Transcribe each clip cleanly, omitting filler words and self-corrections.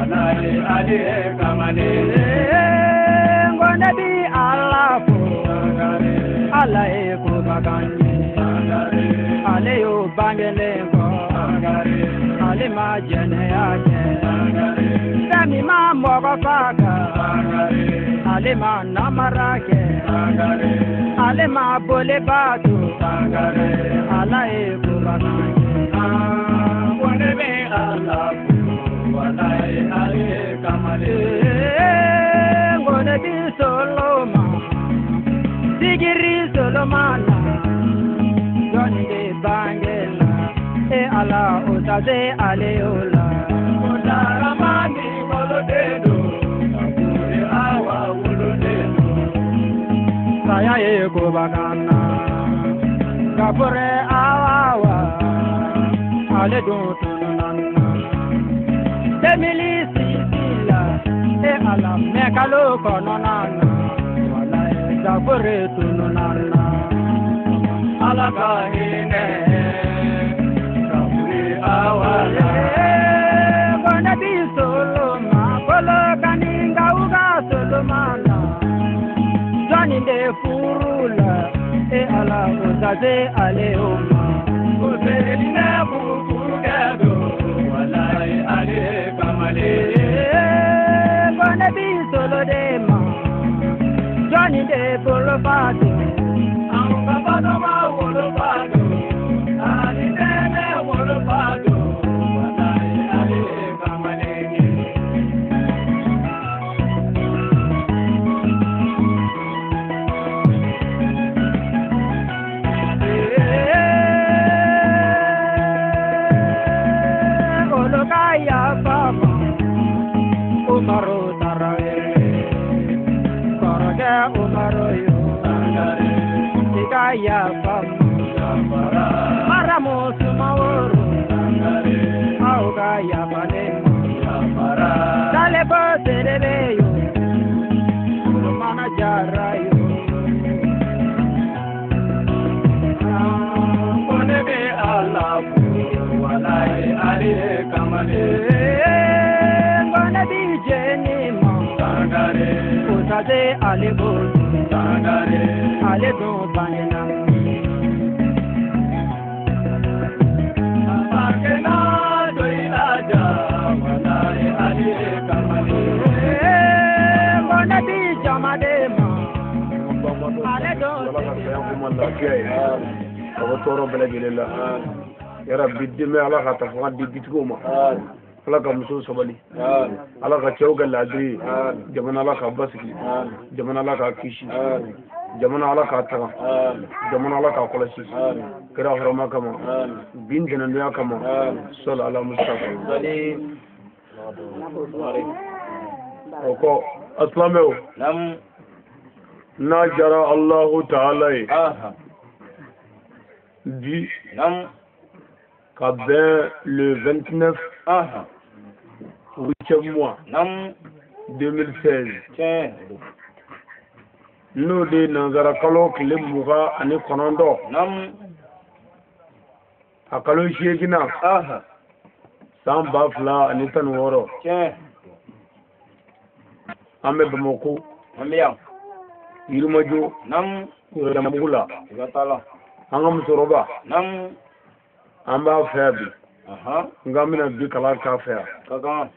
Walayi ale kamalen. N ko ne bi Ala fo, Ala ye koba k'an ye. Ale y'o bangelen kɔ, ale ma jɛnɛya kɛ. Fɛn min ma mɔgɔ faga, ale ma namara kɛ. Ale ma boli bato, Ala ye koba k'an ye. Ko ne bɛ Ala fo, walayi ale kamalen. N ko ne bi Soloma, Sigiri Solomana, jɔnni de bangela, e Ala o ta se ale o la. Ko Daramani woloden don, Kakuri Awa woloden don. Saya ye koba kan na, Gafure awa wa, ale dun tununa n na. 2006 la, e Ala mɛ kalo kɔnɔna na, walayi Gafure tununa n na. Ala ka hinɛ Kakuri Awa la. Ko ne bi Soloma, Kolokani nka u ka Soloma na. Jɔnni de furu la, e Ala o ta se ale o ma. Ko Seyidinabu furukɛ don, walayi ale kamalen. Ko ne bi solo de ma, jɔnni de bolo fa don. Anw ka Batɔma wolofa don, ani Nɛnɛ wolofa don, walayi ale kamalen ye. Olu ka yafa ma, Umaru Tarawele, kɔrɔkɛ Umaru yo, i ka yafa ma. Maramu Sumaworo, aw ka yafa ne ma. Talebo Serebe yo, Ulumana Jara yo. Ko ne bɛ Ala fo, walayi ale kamalen. N ko ne bi jeni ma, Sangare, o ta se ale bolo, Sangare, ale dun bangena. Abakena doyilaja, walayi ale kamalen. N ko ne bi jamade ma, ale dun Ala ka saya kuma lafiya ye ka bɔ tɔɔrɔ bɛɛ lajɛlen la. Yarabi dɛmɛ Ala ka ta fanga di bitigiw ma. Ala ka musow sabali. Ala ka cɛw kɛ laadiri ye. Jamana Ala k'a basigi. Jamana Ala k'a kisi. Jamana Ala k'a taga. Jamana Ala k'a kɔlɔsi. Kira hɔrɔma kama. Bi ntɛnɛndonya kama. Sɔli ala Mustafa. O kɔ asilamɛw n'a jara Alahu Taala ye bi ka bɛn le 29 huitième mois 2016, n'o de ye nanzara kalo tile 29, a kalo 8nan, san 2016, an bɛ Bamakɔ Yirimajɔ Yɛrɛmugu la. An ka musokɔrɔba, an b'a fɛ yan bi, nka an bɛna bi kalan k'a fɛ yan,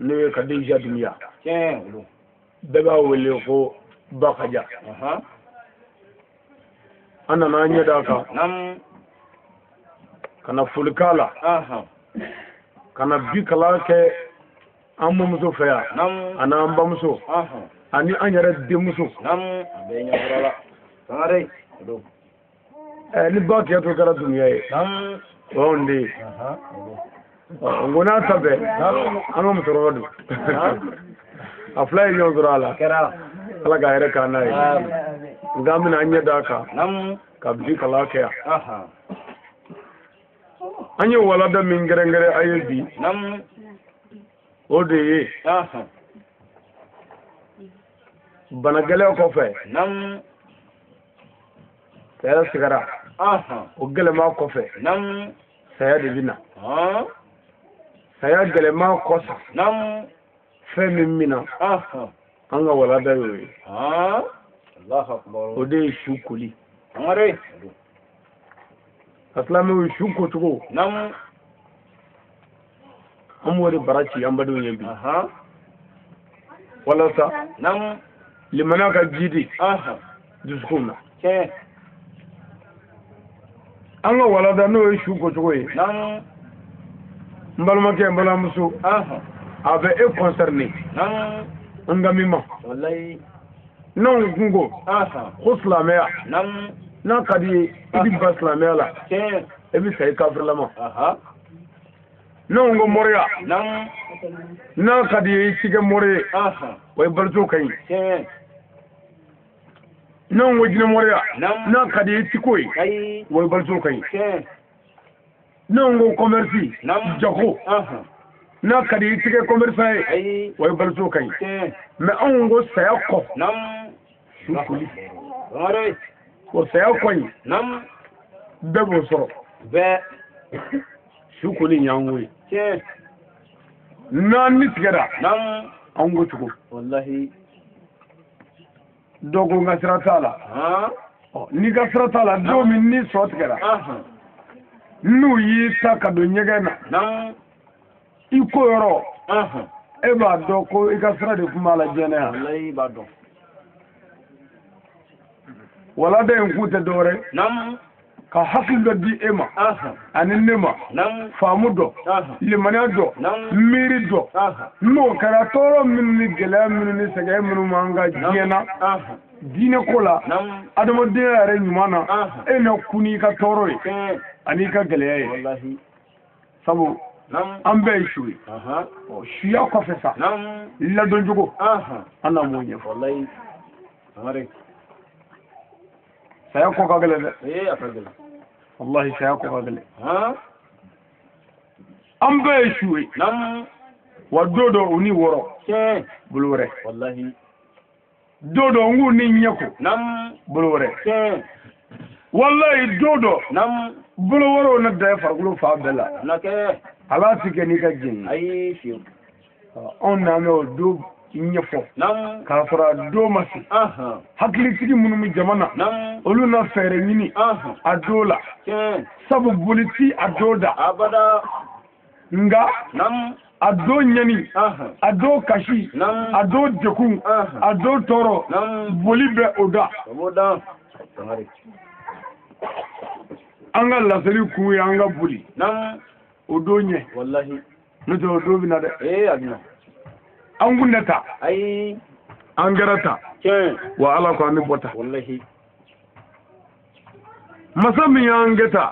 n'o ye Kadija Dunbiya, bɛɛ b'a wele ko Bakaja. An nana an ɲɛ d'a kan ka na foli k'a la, ka na bi kalan kɛ an mamuso fɛ yan, ani an bamuso, ani an yɛrɛ denmuso. Ni ba kiyatu kɛra Dunbiya ye, o y'anw den ye. N ko n'a ta bɛɛ, an ka musokɔrɔba don, a fila ye ɲɔgɔn sɔrɔ a la. Ala ka hɛrɛ k'an n'a ye. Nka an bɛna an ɲɛ d'a kan ka bi kalan kɛ yan. An ye walada min kɛrɛnkɛrɛn a ye bi, o de ye bana gɛlɛn kɔfɛ, saya sigara, o gɛlɛma kɔfɛ saya de bɛ na. Saya gɛlɛma kɔsa. Fɛn min mina an ka walada y'o ye. O de ye su koli. A silamɛw su kocogo. An b'o de bara ci an badenw ye bi. Walasa limaniya ka ji di dusukun na. An ka walada n'o ye su kocogo ye. N balimakɛ n balimamuso. A bɛ e concerné. N ka min ma. N'anw kun ko ko silamɛya. N'a ka di ye i bɛ ban silamɛya la. E bɛ sa i kafirilama. N'anw ko moriya. N'a ka di ye i ti kɛ mori ye. O ye balocogo ka ɲi. N'anw ko jinɛmoriya. N'a ka di ye i ti k'o ye. O ye balocogo ka ɲi. N'anw ko commerce. Jago. N'a ka di i ti kɛ commerçant ye. O ye balocogo ka ɲi. Mais anw ko saya kɔ. Su koli. O saya kɔ in. Bɛɛ b'o sɔrɔ. Su koli y'an ko ye. N'an ni tigɛra. Anw ko cogo. Dɔ ko n ka sira t'a la. N'i ka sira t'a la don min ni sɔ tigɛra. N'u y'i ta ka don ɲɛgɛn na. I ko yɔrɔ. E b'a dɔn ko i ka sira de tun b'a la diɲɛ na yan. Walada in kun tɛ dɔwɛrɛ. Ka hakili dɔ di e ma. Ani ne ma. Faamu dɔ. Limaniya dɔ. Miiri dɔ. N'o kɛra tɔɔrɔ minnu ni gɛlɛya minnu ni sɛgɛn minnu b'an ka diɲɛ na. Diinɛ ko la. Adamadenya yɛrɛ ɲuman na. E na kun n'i ka tɔɔrɔ ye. Ani i ka gɛlɛya ye. Sabu an bɛɛ ye su ye. Suya kɔfɛ sa. Ladoncogo. An na m'o ɲɛfɔ. Saya ko ka gɛlɛn dɛ. Walahi saya ko ka gɛlɛn. An bɛɛ ye su ye. Wa don dɔ u ni wɔrɔ. Bolo wɛrɛ. Don dɔ n k'u ni ɲɛ ko. Bolo wɛrɛ. Walahi don dɔ. Bolo wɛrɛw na da farikolo fan bɛɛ la. Ala ti kɛ n'i ka jɛn ye. Anw n'an bɛ o don ɲɛfɔ. K'a sɔrɔ a don ma se. Hakilitigi minnu bɛ jama na. Olu na fɛɛrɛ ɲini. A don la. Sabu boli ti a don da. Nka. A don ɲɛni. A don kasi. A don degun. A don tɔɔrɔ. Boli bɛ o da. An ka laseli kun ye an ka boli. O don ɲɛ. N'o tɛ o don bɛ na dɛ. An kun tɛ ta. An kɛra ta. Wa Ala ko an bɛ bɔ ta. Masa min y'an kɛ ta.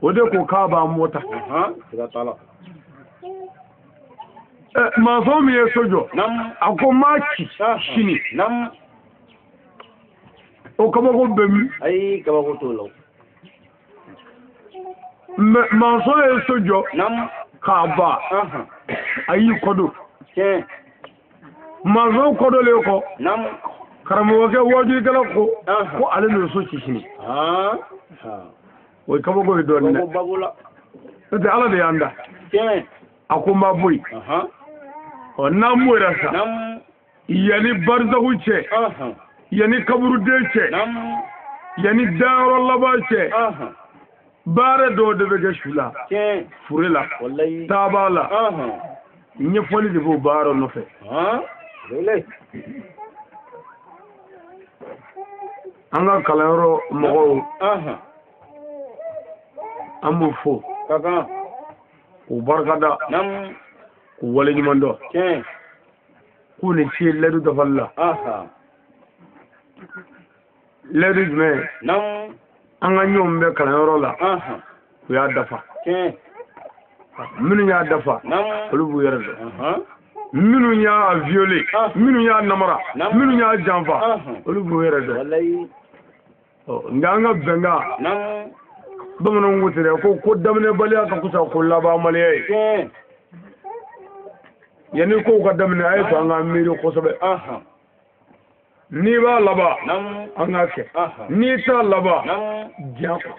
O de ko k'a b'an bɔ ta. Masɔn min ye so jɔ. A ko n b'a ci sini. O kabako bɛ min? Ayi, kabako t'o la. Masɔn ye so jɔ. K'a ban. A y'i kɔ don. Masɔn kɔdɔlen kɔ. Karamɔgɔkɛ wajulikɛla ko ko ale n'o so ci sini. O ye kabako ye dɔɔnin dɛ. N'o tɛ Ala de y'an da. A ko n b'a bɔ yen. Ɔ n'an m'o sa. Yanni barisaku cɛ. Yanni kaburuden cɛ. Yanni dayɔrɔ laban cɛ. Baara dɔw de bɛ kɛ su la. Fure la. Taaba la. Ɲɛfɔli de b'o baara nɔfɛ. An ka kalanyɔrɔ mɔgɔw. An b'u fo. K'u barikada. K'u waleɲuman dɔn. K'u ni ce layidu dafali la. Layidu jumɛn? An ka ɲɔgɔn bɛ kalanyɔrɔ la. U y'a dafa. Minnu y'a dafa. Olu b'u yɛrɛ dɔn. Minnu y'a violé. Minnu y'a namara. Minnu y'a janfa. Olu b'u yɛrɛ dɔn. Nka an ka bɛnkan. Bamananw ko ten dɛ ko ko daminɛbaliya ka fisa ko labanbaliya ye. Yanni kow ka daminɛ a ye to an ka miiri kosɛbɛ. N'i b'a laban. An k'a kɛ. N'i t'a laban. Diɲɛ kɔ.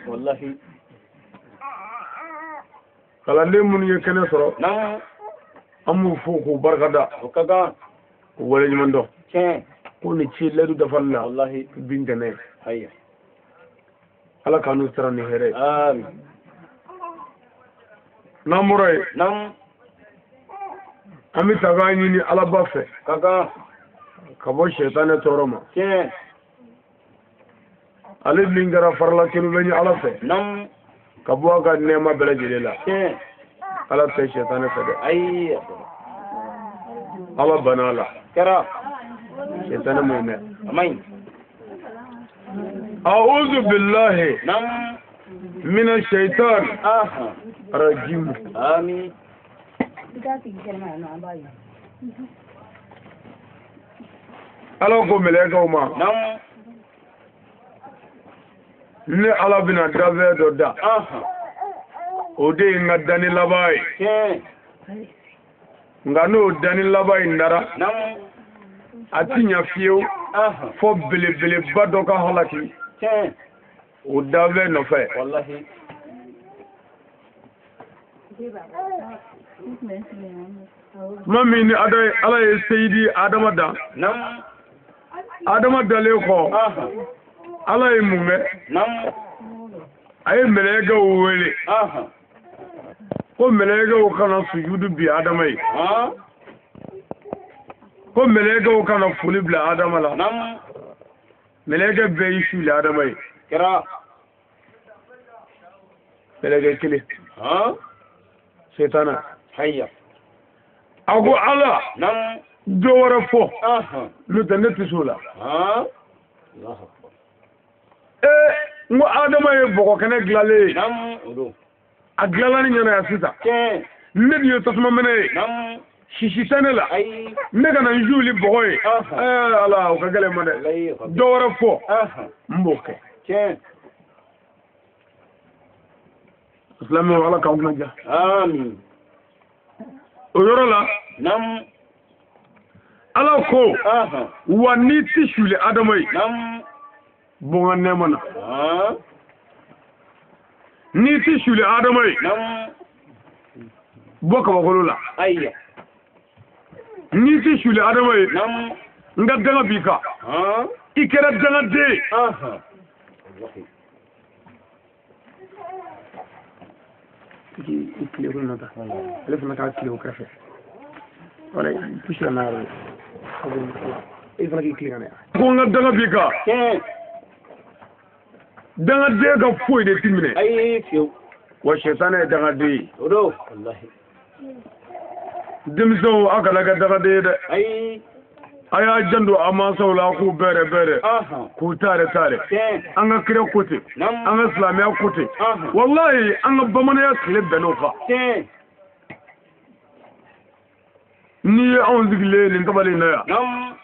Kalanden minnu ye kɛnɛ sɔrɔ. An b'u fo k'u barikada. O ka kan. K'u waleɲuman dɔn. Tiɲɛ. Ko ni ci layidu dafali la. Walahi. Bin tɛnɛ. Ayiwa. Ala k'an n'u sara ni hɛrɛ ye. Amin. N'an bɔra yen. Naam. An bɛ taga ɲini Alaba fɛ. Ka kan. Ka bɔ sɛtanɛ tɔɔrɔ ma. Tiɲɛ. Ale min kɛra farala kelenbɛ ni Ala fɛ. Naam. Ka bɔ a ka nɛɛma bɛɛ lajɛlen la. Tiɲɛ. Ala tɛ sɛtanɛ fɛ dɛ. Ayi. Ala banna a la. Kɛra. Sɛtanɛ m'o mɛn. A man ɲi. A'udhu billahi. Naam. Mina shaitan. Aha. Rajim. Amin. Ala ko mɛlɛkɛw ma. Naam. Ne Ala bɛna dafɛn dɔ da. Aha. O de ye n ka danni laban ye. Tiɲɛ. Nka n'o danni laban in dara. Naam. A ti ɲa fiyewu. Aha. Fo belebeleba dɔ ka halaki. Tiɲɛ. O dafɛn nɔfɛ. Walahi. Tuma min ni Ala ye seyidi Adama dan. Naam. Adama dalen kɔ. Aha. Ala ye mun kɛ? Naam. A ye mɛlɛkɛw wele. Aha. Ko mɛlɛkɛw kana sujudu bi Adama ye. Han. Ko mɛlɛkɛw kana foli bila Adama la. Naam. Mɛlɛkɛ bɛɛ y'i su la Adama ye. Kɛra. Mɛlɛkɛ kelen. Han. Setana. Hayya. A ko Ala. Naam. Dɔ wɛrɛ fɔ. Aha. N'o tɛ ne tɛ s'o la. Han. Allahu akbar. N ko Adama ye bɔgɔ kɛnɛ dilanlen ye. Naam. O don. A dilanla ni ɲɛna yan sisan. Tiɲɛ. Ne de ye tasuma minɛ ye. Naam. Sisi tɛ ne la. Ayi. Ne ka na n juli bɔgɔ ye. Aha. Ala o ka gɛlɛn ma dɛ. Walahi o ka gɛlɛn. Dɔ wɛrɛ fɔ. Aha. N b'o kɛ. Tiɲɛ. Silamɛw Ala k'aw kunna diya. Amin. O yɔrɔ la. Naam. Ala ko. Aha. Wa n'i ti suli Adama ye. Naam. Bɔ n ka nɛɛma na. Han. N'i ti suli Adama ye. Naam. Bɔ kabakolo la. Ayiwa. N'i ti suli Adama ye. Naam. N ka danga b'i kan. Han. I kɛra dangaden ye. Aha. Walahi. I tile ko nata. Ale fana k'a tile o kɛrɛfɛ. Wala i pusi ka n'a yɔrɔ ye. E fana k'i tile ka na yan. Ko n ka danga b'i kan. Tiɲɛ. Dangaden ka foyi de ti minɛ. Ayi fiyewu. Wa sɛtanɛ ye dangaden ye. O don. Walahi. Denmisɛnw a kana kɛ dangaden ye dɛ. Ayi. A y'a janto a mansaw la k'u bɛrɛ bɛrɛ. Aha. K'u taare taare. Tiɲɛ. An ka kira ko ten. Naam. An ka silamɛya ko ten. Aha. Walahi an ka bamananya tile bɛnn'o kan. Tiɲɛ. N'i ye anw sigilen nin tabali in na yan. Naam.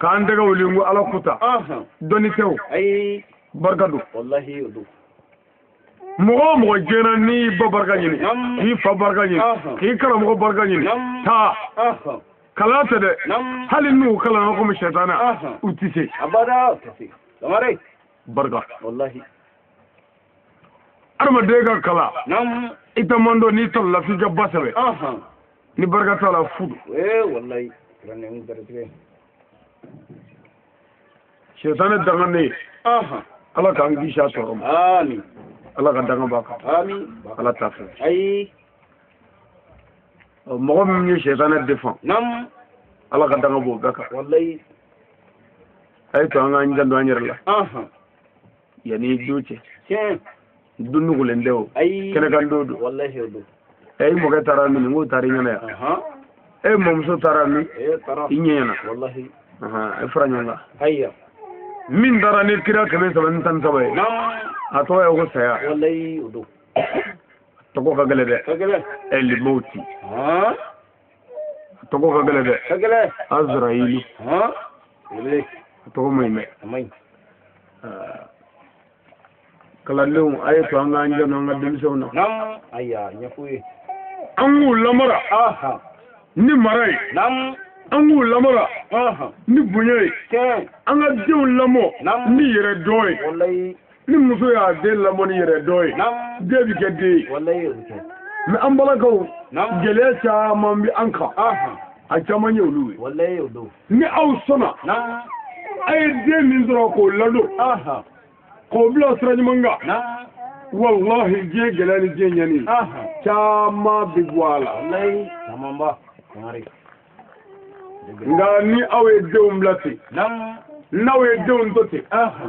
K'an tɛgɛ wuli n ko Ala ko ta. Aha. Dɔnni tɛ o. Ayi. Barika don. Walahi o don. Mɔgɔ o mɔgɔ diɲɛ n'i y'i ba barika ɲini. Naam. K'i fa barika ɲini. Aha. K'i karamɔgɔ barika ɲini. Naam. Taa. Aha. Kalan tɛ dɛ. Naam. Hali n'u kalanna komi sɛtanɛ. Aha. U ti se. Abada o tɛ se. Samare. Barika. Walahi. Adamaden ka kalan. Naam. I tɛ man dɔn n'i tɔlɔla f'i ka ba sɛbɛ. Aha. Ni barika t'a la fu don. Ee walahi. Kuranɛ n garijɛgɛ. Sɛtanɛ dangaden ye. Aha. Ala k'an kisi a tɔɔrɔ ma. Amin. Ala ka danga b'a kan. Amin. Ala t'a fɛ. Ayi. Mɔgɔ min ye sɛtanɛ defan. Naam. Ala ka danga b'o bɛɛ kan. Walahi. A ye to an k'an janto an yɛrɛ la. Aha. Yanni du cɛ. Tiɲɛ. Du nugulen tɛ o. Ayi. Kɛnɛkan don don. Walahi o don. E mɔkɛ taara min n k'o taara i ɲɛna yan. Aha. E mɔmuso taara min. Ee taara. I ɲɛ ɲɛna. Walahi. Ahan e fara ɲɔgɔn kan. Ayiwa. Min taara ni kira 313 ye. Naam. A tɔgɔ ye ko saya. Walahi o don. Tɔgɔ ka gɛlɛn dɛ. Ka gɛlɛn. Ɛlimawuti. Han. Tɔgɔ ka gɛlɛn dɛ. Ka gɛlɛn. Azrayilu. Han. Walahi. A tɔgɔ man ɲi dɛ. A man ɲi. Kalandenw a ye to an k'an janto an ka denmisɛnw na. Naam. Ayiwa ɲɛf'u ye. An k'u lamara. Aha. Ni mara ye. Naam. An k'u lamara. Aha. Ni bonya ye. Tiɲɛ. An ka denw lamɔ. Naam. Ni yɛrɛ dɔn ye. Walahi. Ni muso y'a den lamɔ ni yɛrɛ dɔn ye. Naam. Den bɛ kɛ den ye. Walahi o bɛ kɛ. Mais an balakaw Gɛlɛya caman bɛ an kan. A caman ye olu ye. Walayi o don. Ni aw sɔnna. A ye den min sɔrɔ k'o ladon. K'o bila sira ɲuman kan. Walahi diɲɛ gɛlɛya ni diɲɛ ɲɛni. Caman bɛ bɔ a la. Walayi caman ba. Nka ni aw ye denw bila ten. N'aw ye denw to ten.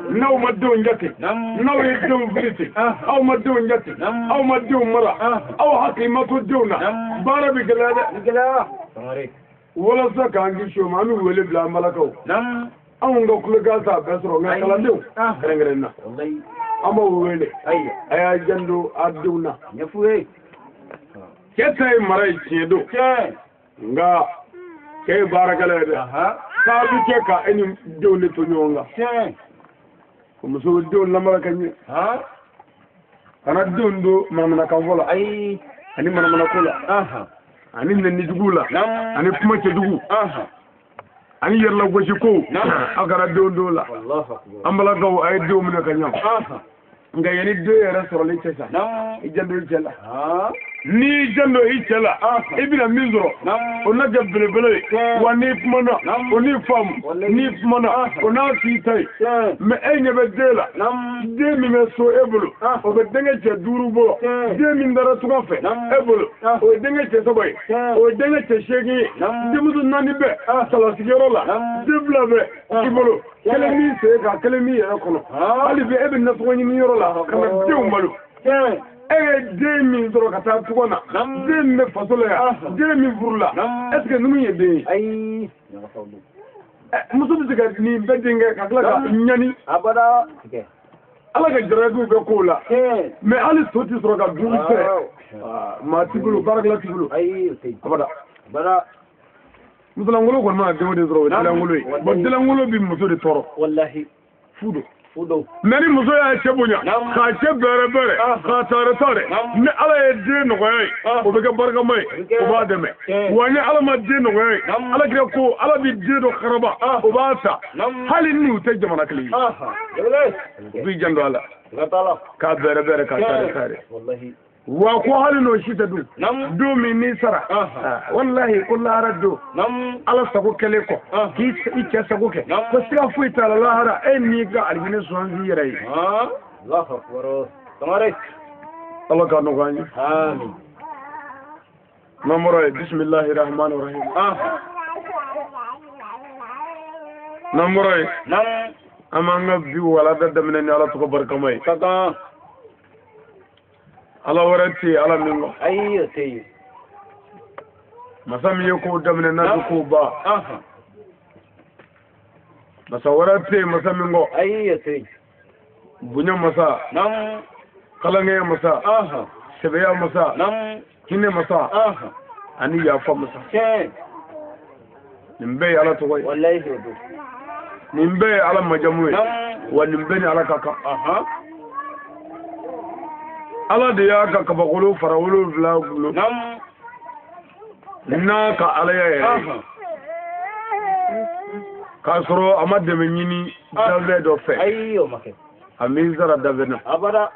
N'aw ma denw jate. N'aw ye denw fili ten. Aw ma denw jate. Aw ma denw mara. Aw hakili ma to denw na. Baara bɛ gɛlɛya dɛ. Walasa k'an kisi o ma an bɛ wele bila an balakaw. Anw ka kulokan t'a bɛɛ sɔrɔ nka kalandenw kɛrɛnkɛrɛn na. An b'aw wele. A y'a janto a denw na. Cɛ ta ye mara ye tiɲɛ don. Nka cɛ ye baarakɛla ye dɛ. K'a bɛ kɛ ka e ni denw de to ɲɔgɔn kan. Muso bɛ denw lamara ka ɲɛ. Kana denw don manamanakanfɔ la. Ani manamanako la. Ani nɛnijugu la. Ani kuma cɛjugu. Ani yɛrɛlagosi ko. Aw kana denw don la. An balakaw a ye denw minɛ ka ɲɛ. Nka yanni den yɛrɛ sɔrɔli cɛ sa. I janto i cɛ la. N'i y'i janto i cɛ la, i bɛna min sɔrɔ, o na kɛ belebele ye. Wa n'i kumana, o n'i faamu. N'i kumana, o n'a k'i ta ye. Mɛ e ɲɛ bɛ den la, den min bɛ so e bolo, o bɛ denkɛ cɛ 5 bɔ. Den min taara tunga fɛ e bolo, o ye denkɛ cɛ 3 ye, o ye denkɛ cɛ 8 ye. Denmuso 4 bɛ cɛlasigiyɔrɔ la, den 2 bɛ i bolo. Kelen b'i sen kan, kelen b'i yɛrɛ kɔnɔ. Hali bi e bɛ nasɔngɔ ɲini yɔrɔ la ka na denw balo. E ye den min sɔrɔ ka taa tunga na, den min bɛ faso la yan, den min furu la, est ce que ninnu ye den ye? Ayi. Muso bɛ se ka nin bɛɛ den kɛ ka tila ka ɲani. Abada. Ala ka jarabiw bɛ k'o la. Mɛ hali so tɛ sɔrɔ ka duuru fɛ. Maa t'i bolo, baarakɛla t'i bolo. Ayi, o tɛ yen. Abada. Abada. Musolankolon kɔni mana den o den sɔrɔ, o ye denlankolon ye. Bon, denlankolon bɛ muso de tɔɔrɔ. Walahi. Fu don. Fu Mɛ ni muso y'a cɛ bonya, k'a cɛ bɛrɛ bɛrɛ, k'a taare taare, ni Ala ye den nɔgɔya ye, o bɛ kɛ barikama ye, o b'a dɛmɛ. Wa ni Ala ma den nɔgɔya ye, Ala kira ko Ala bɛ den dɔ karaba, o b'a ta. Hali n'u tɛ jamana kelen ye. U b'i janto a la. K'a bɛrɛ bɛrɛ, k'a taare taare. Wa ko hali n'o si tɛ dun. Don min n'i sara, walahi ko lahara don. Ala sago kɛlen kɔ, k'i i cɛ sago kɛ, ko siga foyi t'a la lahara e n'i ka alijinɛ sɔn yɛrɛ ye. Ala ka nɔgɔya an ye. N'an bɔra yen, bisimilahi rahmani rahim. N'an bɔra yen, an b'an ka bi walada daminɛ ni Ala tɔgɔ barikama ye. Ala wɛrɛ tɛ yen Ala min kɔ. Ayi, o tɛ yen. Masa min ye kow daminɛ n'a bɛ kow ban. Masa wɛrɛ tɛ yen masa min kɔ. Ayi, o tɛ yen. Bonya masa. Kalankɛya masa. Sɛbɛya masa. Hinɛ masa. Ani yafa masa. Nin bɛɛ ye Ala tɔgɔ ye. Walayi o don. Nin bɛɛ ye Ala majamu ye. Wa nin bɛɛ ni Ala ka kan. Ala de y'a ka kabakolo fara 7 gulo. N'a ka alaya yɛrɛ ye. K'a sɔrɔ a ma dɛmɛ ɲini danfɛn dɔ fɛ. Ayi, o ma kɛ. A m'i sara danfɛn na. Abada.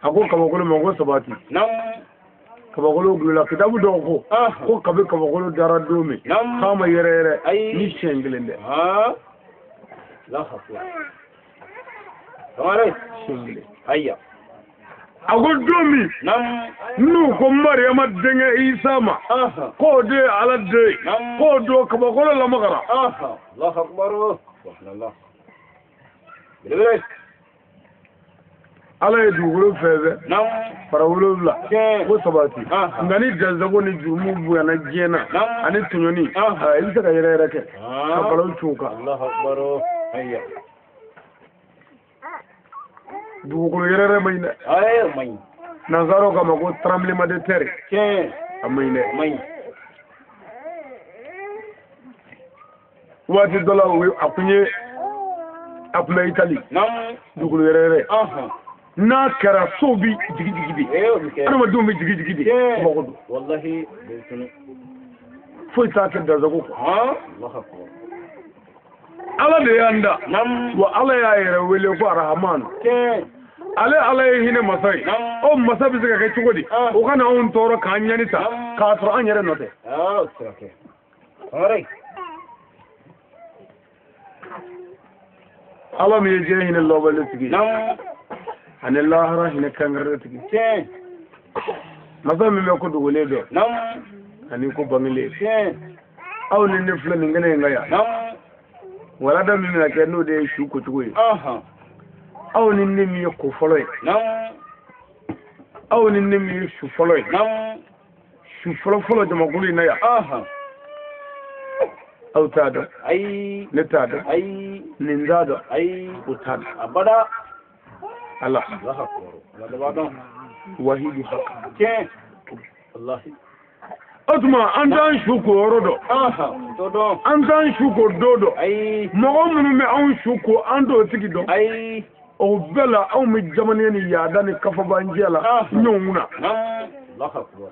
A ko kabakolo ma ko sabati. Kabakolo gulola kitabu dɔw ko. Ko kabi kabakolo dara don min. K'a ma yɛrɛ yɛrɛ. Ni siɲɛ kelen tɛ. Siɲɛ kelen. Ayiwa. A ko don min n'u ko Mariyama denkɛ Isa ma k'o de ye Ala den ye, k'o don kabakolo lamagara. Ala ye dugukolo fɛn fɛn fara 7 ko sabati. Nka ni dansago ni jurumu bonyana diɲɛ na ani tɔɲɔni, i bɛ se ka yɛrɛ yɛrɛ kɛ ka balawu cun o kan. Dugukolo yɛrɛ yɛrɛ man ɲi dɛ. Nansaraw k'a ma ko tremblement de terre. A man ɲi dɛ. Waati dɔ la a kun ye a kun bɛ Itali. Dugukolo yɛrɛ yɛrɛ. N'a kɛra sow bi jigi jigi de. Adamadenw bɛ jigi jigi de. Kabako don. Foyi t'a kɛ dansago kɔ. Ala de y'an da. Wa Ala y'a yɛrɛ wele ko Arahamanu. Ale Ala ye hinɛ masa ye. O masa bɛ se ka kɛ cogo di? O kana anw tɔɔrɔ k'an ɲani ta k'a sɔrɔ an yɛrɛ nɔ tɛ. Ala min ye diɲɛ hinɛ lɔbali tigi ani lahara hinɛ kɛrɛnkɛrɛn tigi. Masa min bɛ ko dogolen dɔn ani ko bangelen. Aw ni ne filɛ nin kɛnɛ in kan yan. Walada min bɛna kɛ n'o de ye su kocogo ye. Aw ni ne min ye ko fɔlɔ ye. Aw ni ne min ye su fɔlɔ ye. Su fɔlɔ fɔlɔ jamakulu in na yan. Aw t'a dɔn. Ne t'a dɔn. Nin t'a dɔn. O t'a dɔn. Ala. Wahidu haka. O tuma an t'an su ko yɔrɔ dɔn. An t'an su ko don dɔn. Mɔgɔ minnu bɛ anw su ko an t'o tigi dɔn. O bɛɛ la anw bɛ jamanaya ni yaada ni kafabanjɛ la ɲɔgɔn kunna.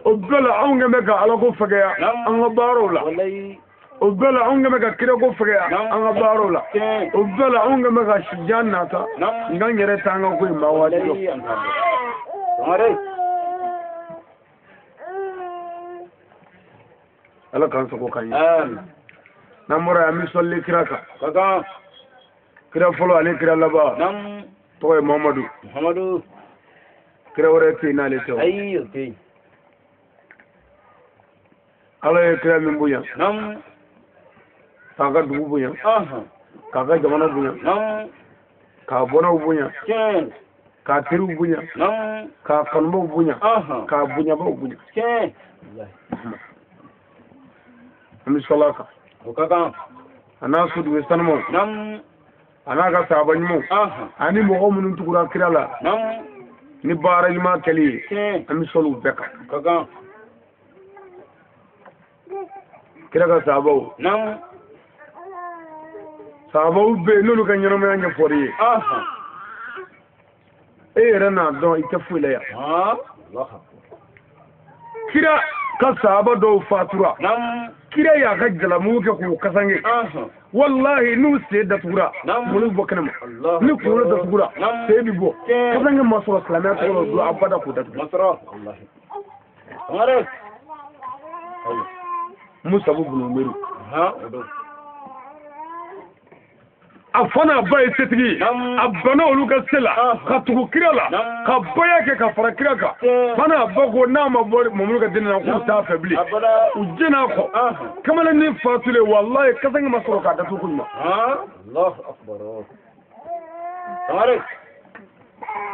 O bɛɛ la anw kɛn bɛ ka Ala ko fɛgɛya an ka baaraw la. O bɛɛ la anw kɛn bɛ ka kirako fɛgɛya an ka baaraw la. O bɛɛ la anw kɛn bɛ ka sijan nata nka n yɛrɛ t'an ka ko in ban waati dɔn. Ala k'an sago k'an ye. N'an bɔra yan an bɛ sɔli kira kan. Kira fɔlɔ ani kira laban. Tɔgɔ ye Muhamadu. Kira wɛrɛ tɛ yen n'ale tɛ o. Ala ye kira min bonya. K'a ka dugu bonya. K'a ka jamana bonya. K'a bɔnnaw bonya. K'a teriw bonya. K'a kanubaw bonya. K'a bonyabaw bonya. An bɛ sɔli a kan. A n'a sodugu sanumaw. A n'a ka sahaba ɲumanw. Ani mɔgɔ minnu tugura kira la. Ni baara ɲuman kɛli ye. An bɛ sɔli u bɛɛ kan. Kira ka sahabaw. Sahabaw bɛ yen n'olu ka ɲɛnamaya ɲɛfɔr'i ye. E yɛrɛ n'a dɔn i tɛ foyi la yan. Kira ka sahaba dɔw fatura. Kira y'a ka jalamugu kɛ k'u kasange. Wallahi n'u sen datugura kunkolo bɛ bɔ kɛnɛma. Ni kunkolo datugura sen bɛ bɔ. Kasange ma sɔrɔ silamɛya tɔgɔ la o don abada k'u datugu. Musabu bunu Umeru. A fa n'a ba ye setigi ye. A banna olu ka se la ka tugu kira la ka baya kɛ ka fara kira kan. Fa n'a ba ko n'a ma bɔ Mamadu ka denni na k'u t'a fɛ bilen. U jɛn'a kɔ. Kamalennin fatulen walayi kasange ma sɔrɔ k'a datugu ko ɲuman.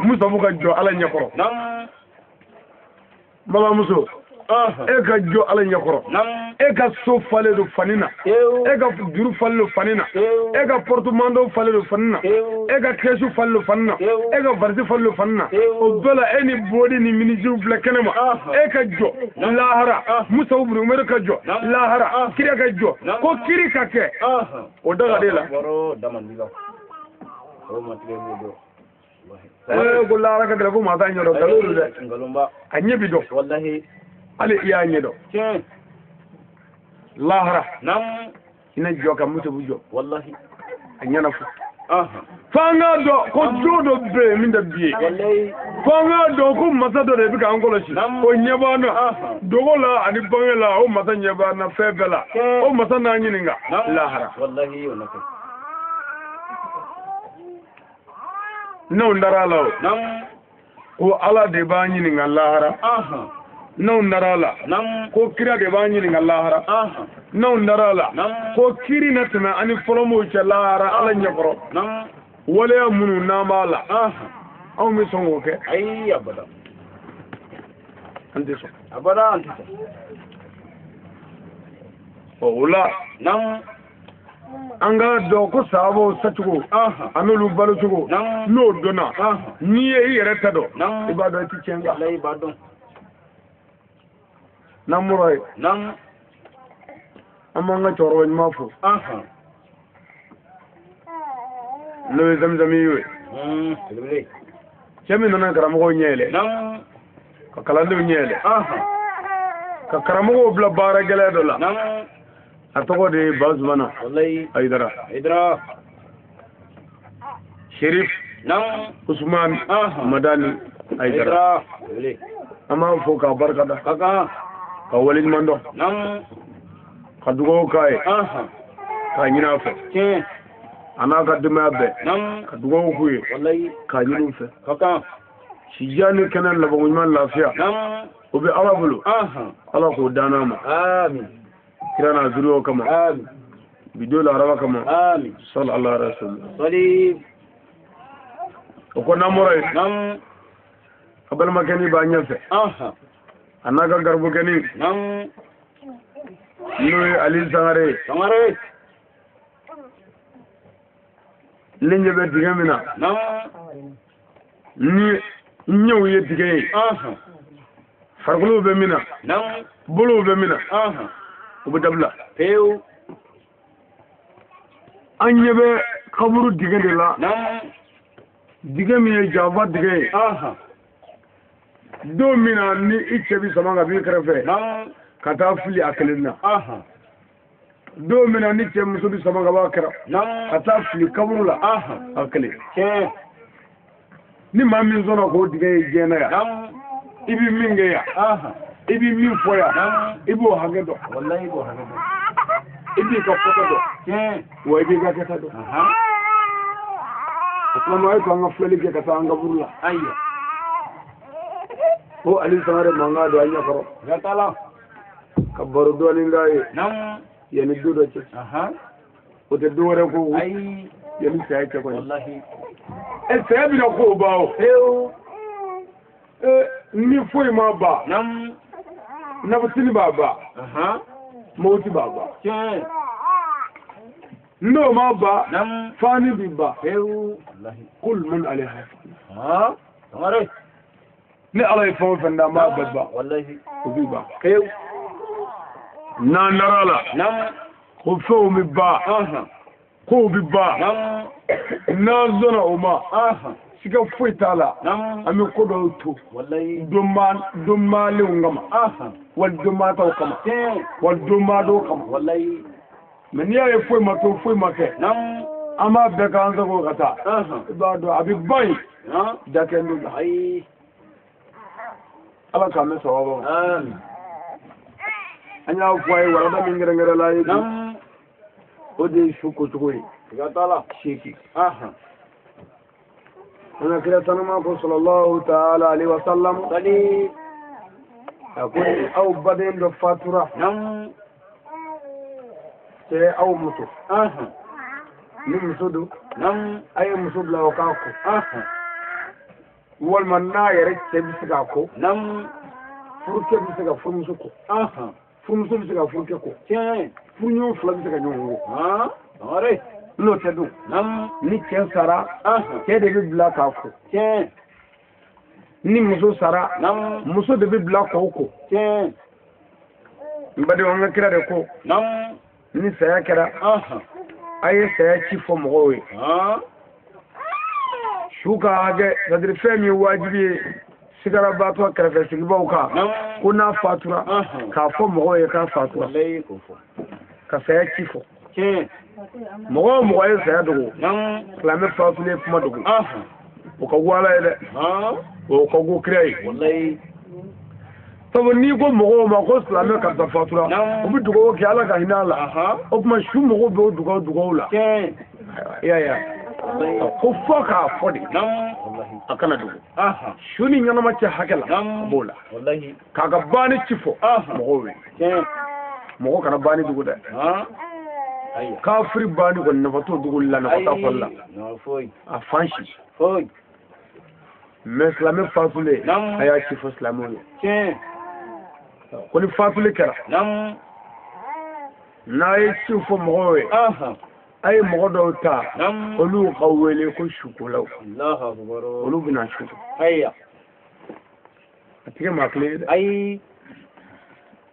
Musabu ka jɔ Ala ɲɛkɔrɔ. Balimamuso. E ka jɔ Ala ɲɛkɔrɔ. E ka so falen don fani na. E ka juru falen don fani na. E ka porte-manteau falen don fani na. E ka kɛsu falen don fani na. E ka valise falen don fani na. O bɛɛ la e ni bodi ni minisiw filɛ kɛnɛ ma. E ka jɔ lahara. Musabu bunu Umeru ka jɔ lahara. Kira ka jɔ ko kiri ka kɛ. O daga de la. Ko lahara ka gɛlɛn ko maa t'a ɲɛ dɔn nkalon don dɛ. A ɲɛ bi dɔn. Hali i y'a ɲɛ dɔn. Lahara. I na jɔ ka Musabu jɔ. A ɲɛna fɔ. F'an k'a dɔn ko don dɔ bɛ yen min tɛ bi ye. F'an k'a dɔn ko masa dɔ de bɛ k'an kɔlɔsi. O ɲɛ b'an na. Dogo la ani bange la o masa ɲɛ b'an na fɛn bɛɛ la. O masa n'an ɲininka. Lahara. N'anw dara a la o. Ko Ala de b'an ɲininka lahara. N'anw dara a la. Ko kira de b'an ɲininka lahara. N'anw dara a la. Ko kiri na tɛmɛ ani fɔlɔmɔgɔw cɛ lahara Ala ɲɛkɔrɔ. Waleya minnu n'an b'a la. Anw bɛ sɔn k'o kɛ. An tɛ sɔn. O la. An k'a dɔn ko sahabaw sacogo a n'olu balocogo n'o dɔnna n'i ye i yɛrɛ ta dɔn i b'a dɔn i ti tiɲɛ kan. N'an bɔra yen an b'an ka cɛkɔrɔba ɲuman fo n'o ye Zamzami ye. Cɛ min nana karamɔgɔw ɲɛ yɛlɛ ka kalandenw ɲɛ yɛlɛ ka karamɔgɔw bila baara gɛlɛn dɔ la. A tɔgɔ de ye Bazumana Hayidara. Sherif Usman Madani Aidara an b'a fo k'a barika da ka waleɲuman dɔn ka dugawu k'a ye k'a ɲini a fɛ a n'a ka denbaya bɛɛ ka dugawu k'u ye k'a ɲini u fɛ sijan ni kɛnɛ labanko ɲuman lafiya o bɛ Ala bolo Ala k'o d'an ma kira n'a zuriyaw kama bi don la araba kama sallallahu alaihi wasallam o ko n'an bɔra yen a balimakɛni b'a ɲɛfɛ a n'a ka garibukɛni n'o ye Ali Sangare ye ne ɲɛ bɛ dingɛ min na ni ɲɛw ye dingɛ ye farikolow bɛ min na bolow bɛ min na o bɛ dabila pewu an ɲɛ bɛ kaburu dingɛ de la dingɛ min ye janfa dingɛ ye don min na ni i cɛ bɛ sama ka b'i kɛrɛfɛ ka taa fili a kelen na don min na ni cɛ muso bɛ sama ka bɔ a kɛrɛ ka taa fili kaburu la a kelen ni maa min sɔnna k'o dingɛ ye diɲɛ na yan i bɛ min kɛ yan i bɛ min fɔ yan i b'o hakɛ dɔn i b'i ka fɔta dɔn wa i b'i ka kɛta dɔn o tuma a ye to an ka filɛli kɛ ka taa an kaburu la ko Ali Sangare mankan don an ɲɛkɔrɔ ka baro dɔɔnin k'a ye yanni du dɔ cɛ o tɛ dɔ wɛrɛ ko yanni saya cɛ kɔni ɛ saya bɛna kow ban o ni foyi ma ban nafasini b'a ban mawuti b'a ban n'o ma ban fani bi ban kul man alayha fan ni Ala ye fɛn o fɛn da an b'a bɛɛ ban o b'i ban n'an dara la ko fɛnw bɛ ban kow bɛ ban n'an sɔnna o ma siga foyi t'a la an bɛ ko dɔw to donbalenw kama wali donbaataw kama wali donbaadɔw kama mɛ n'i y'a ye foyi ma to foyi ma kɛ an b'a bɛɛ k'an sago ka taa i b'a dɔn a bɛ ban yen dakɛn la Ala k'an mɛn sababa ma an y'a fɔ a ye warada min kɛrɛnkɛrɛnla ye bi o de ye su kocogo ye 8 an ka kira sanuma ko sallallahu ta'ala alaihi wa sallam a ko ni aw baden dɔ fatura cɛ aw muso ni muso don a ye muso bila o k'a ko walima n'a yɛrɛ cɛ bɛ se k'a ko furukɛ bɛ se ka furumuso ko furumuso bɛ se ka furukɛ ko furuɲɔgɔn fila bɛ se ka ɲɔgɔn ko n'o tɛ dun ni cɛ sara cɛ de bɛ bila k'a ko ni muso sara muso de bɛ bila k'o ko n badenw an ka kira de ko ni saya kɛra a ye saya ci fɔ mɔgɔw ye su ka hakɛ c'est-à-dire fɛn min ye wajibi ye sigarabaatɔ kɛrɛfɛ sigibaw kan ko n'a fatura k'a fɔ mɔgɔw ye k'a fatura ka saya ci fɔ mɔgɔ o mɔgɔ ye saya dogo silamɛ fatulen kuma dogo o ka go Ala ye dɛ o ka go kira ye sabu n'i ko mɔgɔw ma ko silamɛ karisa fatura u bɛ dugawu kɛ Ala ka hinɛ a la o tuma su mɔgɔw bɛ o dugawu la i y'a ye ko fɔ k'a fɔ de a kana dogo su ni ɲɛnama cɛ hakɛ la a b'o la k'a ka banni ci fɔ mɔgɔw ye mɔgɔ kana banni dogo dɛ kafiri banni kɔni nafa t'o dogoli la nafa t'a fɔli la a fan si mɛ silamɛ fatulen a y'a ci fɔ silamɛw ye ko ni fatuli kɛra n'a ye ci fɔ mɔgɔw ye a ye mɔgɔ dɔw ta olu ka wele ko sukolaw olu bɛna su a tigɛ maa kelen ye dɛ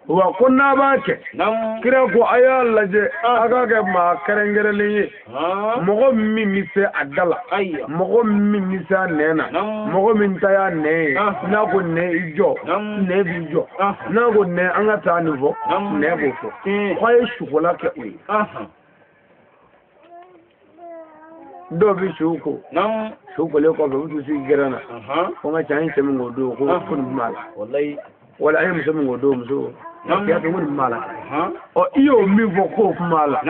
wa ko n'a b'a kɛ kira ko a y'a lajɛ a k'a kɛ maa kɛrɛnkɛrɛnlen ye mɔgɔ min bɛ se a da la mɔgɔ min bɛ se a nɛn na mɔgɔ min ta y'a nɛn ye n'a ko nɛn i jɔ nɛn b'i jɔ n'a ko nɛn an ka taa nin fɔ nɛn b'o fɔ k'a ye sukola kɛ o ye. Dɔw bɛ su ko su kolen kɔfɛ u t'u sigi gɛrɛn na ko n ka cɛ an ye cɛ min k'o don ko nin b'a la wala an ye muso min k'o don muso y'a to ko nin b'a la ɔ i y'o min fɔ k'o kun b'a la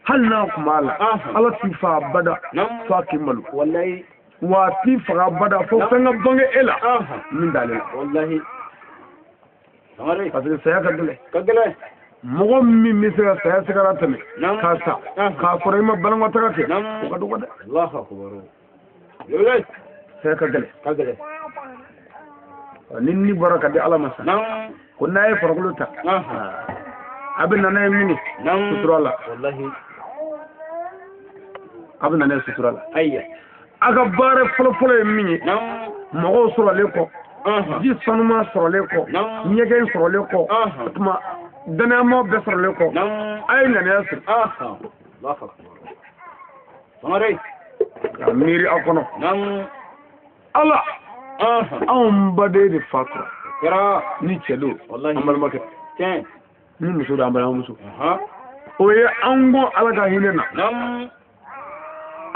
hali n'a kun b'a la ala t'i fa bada f'a k'i malo wa a t'i faga bada fo fɛn ka bange e la min t'ale la parce que saya ka gɛlɛn mɔgɔ min bɛ se ka saya sigara tɛmɛ k'a sa k'a sɔrɔ i ma banankɔtaga kɛ o ka dɔgɔ dɛ saya ka gɛlɛn ni bɔra ka di ala ma sa ko n'a ye farikolo ta a bɛ na n'a ye mini sutura la a bɛ na n'a ye sutura la a ka baara fɔlɔfɔlɔ ye min ye mɔgɔw sɔrɔlen kɔ ji sanuman sɔrɔlen kɔ ɲɛgɛn sɔrɔlen kɔ o tuma danayamaw bɛɛ sɔrɔlen kɔ a ye ŋaniya siri ka miiri aw kɔnɔ ala anw baden de fatura ni cɛ don an balimakɛ ni muso don an balimamuso o ye an gɔn ala ka hinɛ na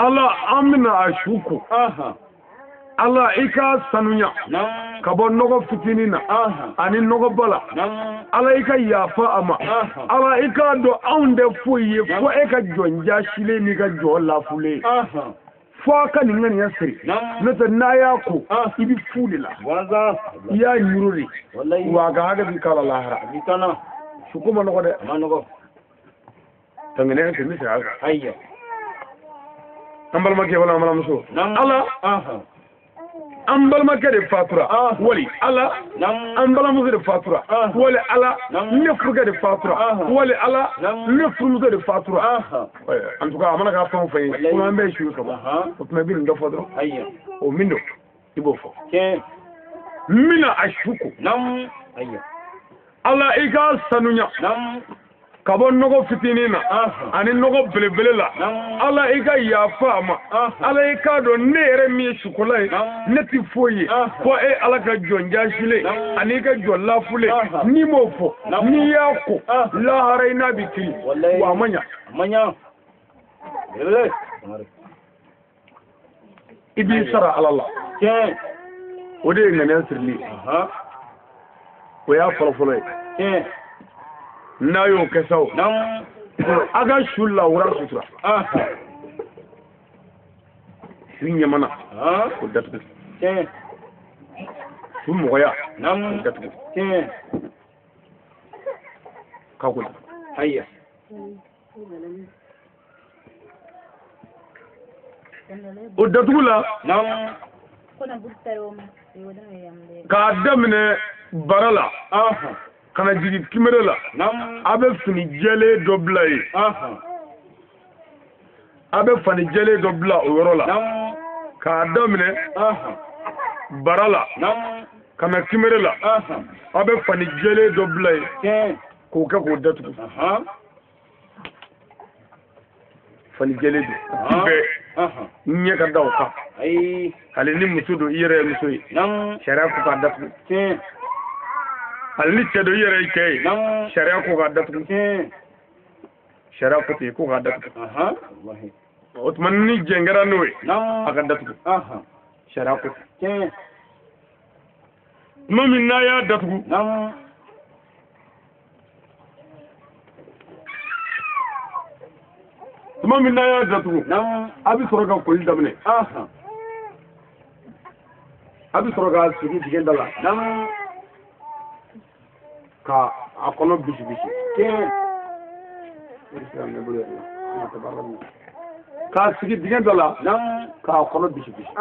ala an bɛna a su ko ala i k'a sanuya ka bɔ nɔgɔ fitinin na ani nɔgɔba la ala i ka yafa a ma ala i k'a dɔn anw tɛ foyi ye fo e ka jɔn jasilen n'i ka jɔn lafulen fo a ka nin ŋaniya siri n'o tɛ n'a y'a ko i bɛ fu de la i y'a ɲuru de wa a ka hakɛ b'i k'a la lahara suko ma nɔgɔ dɛ tɛmɛnen tɛ n bɛ segin a kan an balimakɛ wala an balimamuso ala an balimakɛ de fatura wali ala an balimamuso de fatura wali ala ne furukɛ de fatura wali ala ne furumuso de fatura en tout cas a mana k'a fɛn o fɛn ye komi an bɛɛ ye su ye ka ban o tuma i bɛ nin dɔ fɔ dɔrɔn o min don i b'o fɔ n bɛna a su ko ala i k'a sanuya ka bɔ nɔgɔ fitinin na ani nɔgɔ belebele la ala i ka yafa a ma ala i k'a dɔn ne yɛrɛ min ye sukola ye ne tɛ foyi ye fo e ala ka jɔn jasilen ani i ka jɔn lafulen n'i m'o fɔ n'i y'a ko lahara i n'a bɛ kiri wa a ma ɲa i b'i sara ala la o de ye ŋaniya sirili ye o y'a fɔlɔfɔlɔ ye n'a y'o kɛ sa o a ka su lawura sutura su ɲɛmana o datugu su mɔgɔya o datugu k'a ko o datugu la k'a daminɛ bara la ka na jigin kimere la a bɛ fini jɛlen dɔ bila yen a bɛ fani jɛlen dɔ bila o yɔrɔ la k'a daminɛ bara la ka na kimere la a bɛ fani jɛlen dɔ bila yen k'o kɛ k'o datugu fani jɛlen don bɛɛ ɲɛ ka da o kan hali ni muso don i yɛrɛ ye muso ye sariya ko k'a datugu hali ni cɛ don i yɛrɛ ye cɛ ye sariya ko k'a datugu sariya ko ten ko k'a datugu o tuma ni jɛn kɛra n'o ye a ka datugu sariya ko ten tuma min n'a y'a datugu tuma min n'a y'a datugu a bɛ sɔrɔ ka koli daminɛ a bɛ sɔrɔ k'a sigi dingɛ da la ka a kɔnɔ bisi bisi k'a sigi dingɛ da la k'a kɔnɔ bisi bisi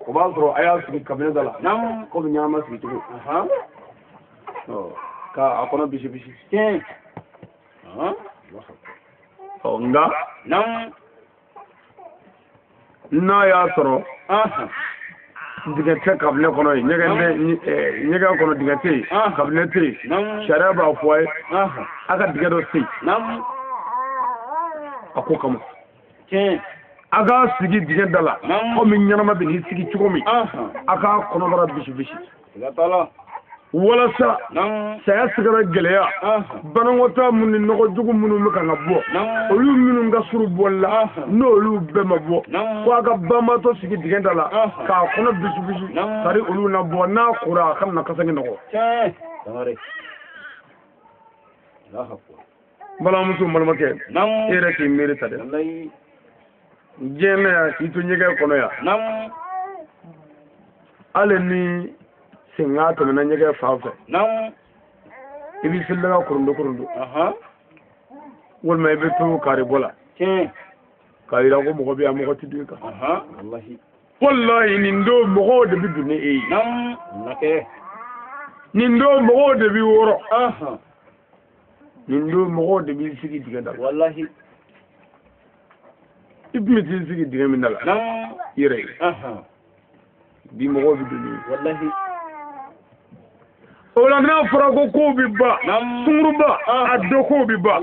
o b'a sɔrɔ a y'a sigi kabinɛ da la komi ɲɛnama sigi cogo k'a kɔnɔ bisi bisi ɔ nka n'a y'a sɔrɔ dingɛ tɛ kabinɛ kɔnɔ yen ɲɛgɛn tɛ ɲɛgɛn kɔnɔ dingɛ tɛ yen kabinɛ tɛ yen sariya b'a fɔ a ye a ka dingɛ dɔ sen a ko kama a k'a sigi dingɛ da la komi ɲɛnama bɛ n'i sigi cogo min a k'a kɔnɔbara bisi bisi. Walasa saya sigara gɛlɛya banakɔtaa minnu ni nɔgɔjugu minnu bɛ kan ka bɔ olu minnu ka surun bɔli la n'olu bɛɛ ma bɔ ko a ka banbaatɔ sigi dingɛ da la k'a kɔnɔ bisibisi sari olu na bɔ n'a kora a kana na kasange nɔgɔ. Balimamuso balimakɛ e yɛrɛ k'i miiri ta dɛ diɲɛ na yan k'i to ɲɛgɛn kɔnɔ yan hali ni senga tɛmɛna ɲɛgɛn fan fɛ i b'i selidaga kurundo kurundo walima i bɛ to kari bɔ la k'a yira ko mɔgɔ bɛ yan mɔgɔ tɛ don i kan walayi nin don mɔgɔw de bɛ don ni e ye nin don mɔgɔw de b'i wɔrɔ nin don mɔgɔw de b'i sigi dingɛ da la i tun bɛ t'i sigi dingɛ min da la i yɛrɛ ye bi mɔgɔw bɛ don n'i ye. O la n'a fɔra ko kow bɛ ban sunguruba a dɔn kow bɛ ban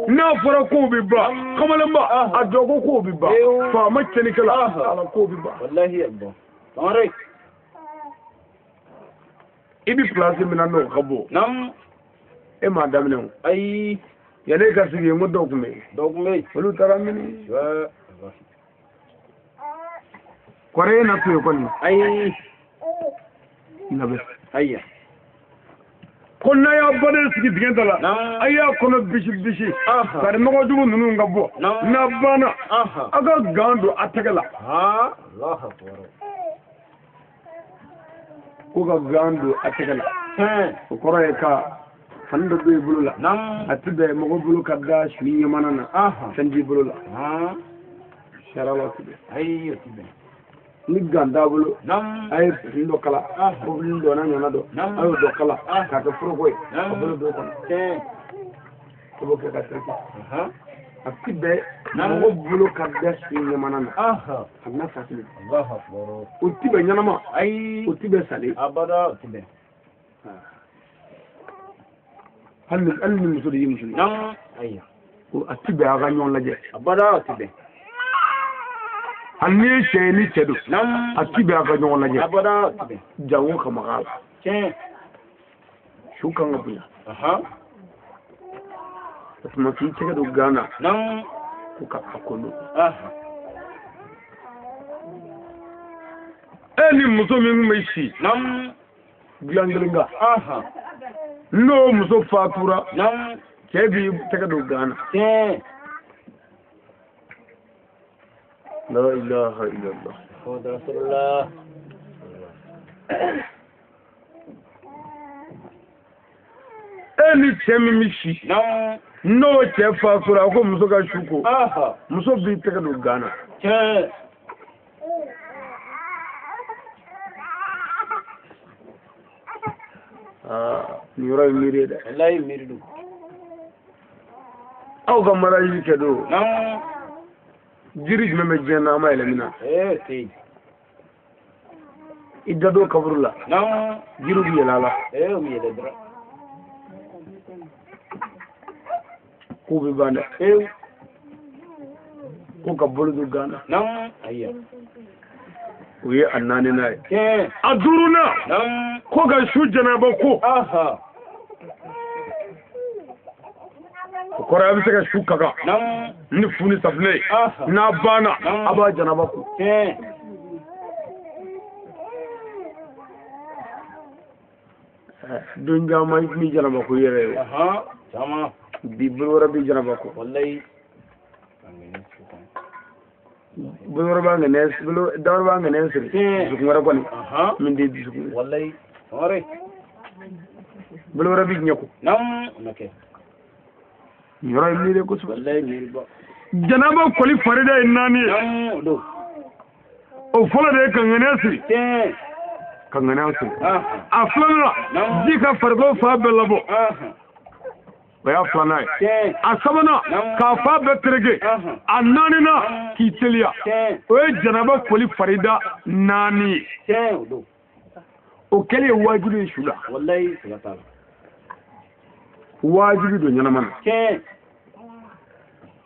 n'a fɔra kow bɛ ban kamalenba a dɔn ko kow bɛ ban faama cɛnnikɛla ala kow bɛ ban. I bɛ pilasi min na n'o ka bon e m'a daminɛ o yanni e ka sigi yen ko dɔw tun bɛ yen olu taara mini kɔrɔ e na to yen kɔni labɛn. Ko n'a y'a baden sigi dingɛ da la a y'a kɔnɔ bisi bisi kari nɔgɔjugu ninnu ka bɔ n'a banna a ka gan don a tɛgɛ la ko ka gan don a tɛgɛ la o kɔrɔ ye ka fani dɔ don i bolo la a ti bɛn mɔgɔ bolo ka da su ɲɛmana na fɛn t'i bolo la sariya la o ti bɛn ni gan t'a bolo a ye fini dɔ kala mobili dɔ n'a ɲɔgɔnna dɔ a y'o dɔ kala k'a kɛ foroko ye a bolo don kɔnɔ o b'o kɛ ka tereke a ti bɛn mɔgɔ bolo ka da su ɲɛmana na a bɛna fasili o ti bɛn ɲɛnama o ti bɛn salen hali ni muso de y'i muso ye a ti bɛn a ka ɲɔgɔn lajɛ hali n'i ye cɛ ye ni cɛ don a ti bɛn a ka ɲɔgɔn lajɛ jango ka maga a la su kan ka bonya o tuma k'i tɛgɛ don gan na ko ka a ko don e ni muso min tun bɛ si dilan kelen kan n'o muso fatura cɛ b'i tɛgɛ don gan na. La ilaha illallah. Rasulullah. E ni cɛ min bɛ si n'o cɛ fatura ko muso ka su ko muso b'i tɛgɛ don gan na. Nin yɔrɔ ye miiri ye dɛ. Walayi miiri don. Aw ka mariage kɛ don. Jiri jumɛn bɛ diɲɛ na an ma yɛlɛ min na. I da don kaburu la. Jiriw bɛ yɛlɛ a la. O bɛ yɛlɛ dɔrɔn. K'u bɛ ban dɛ. Ko ka bolo don gan na. O ye a naaninan ye. A duurunan ko ka su jɛnɛbɔ ko. O kɔrɔ a bɛ se ka su kaga ni fu ni safunɛ ye n'a banna a b'a janaba ko. Don caman i tun bɛ janaba ko yɛrɛ ye bi bolo wɛrɛ bɛ janaba ko. Bolo wɛrɛ b'a ŋɛnɛ bolo dawɛrɛ b'a ŋɛnɛ siri dusukun wɛrɛ kɔni min tɛ dusukun ye. Bolo wɛrɛ bɛ ɲɛ ko. Yɔrɔ ye miiri kosɛbɛ. Janaba kɔli farida ye naani ye. O fɔlɔ de ye ka ŋaniya siri. Ka ŋaniya siri. A filanan ji ka farikolo fan bɛɛ labɔ. O y'a filanan ye. A sabanan k'a fan bɛɛ tereke. A naaninan k'i teliya. O ye janaba kɔli farida naani ye. O kɛlen ye wajibi ye su la. Wajibi don ɲɛnama na.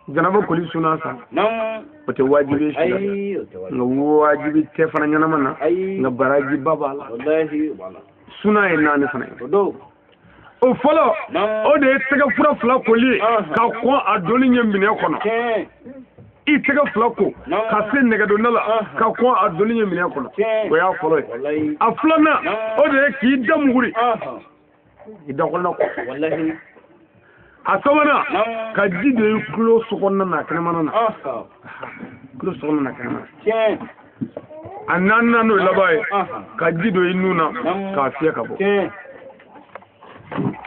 Janaba koli suna san o tɛ wajibi ye su la nka wajibi tɛ fana ɲɛnama na nka barajiba b'a la. Suna ye 4 fana ye. O fɔlɔ o de ye tɛgɛ fura 2 koli ye ka kɔn a donni ɲɛ minɛn kɔnɔ. I tɛgɛ 2 ko ka se nɛgɛdonda la ka kɔn a donni ɲɛ minɛn kɔnɔ. O y'a fɔlɔ ye. A filanan o de ye k'i da muguri. I da kɔnɔna ko. A sabanan ka ji don i tulo sokɔnɔna na kɛnɛmana na. Tulo sokɔnɔna na kɛnɛmana. A naaninan n'o ye laban ye ka ji don i nun na k'a fiyɛ ka bɔ.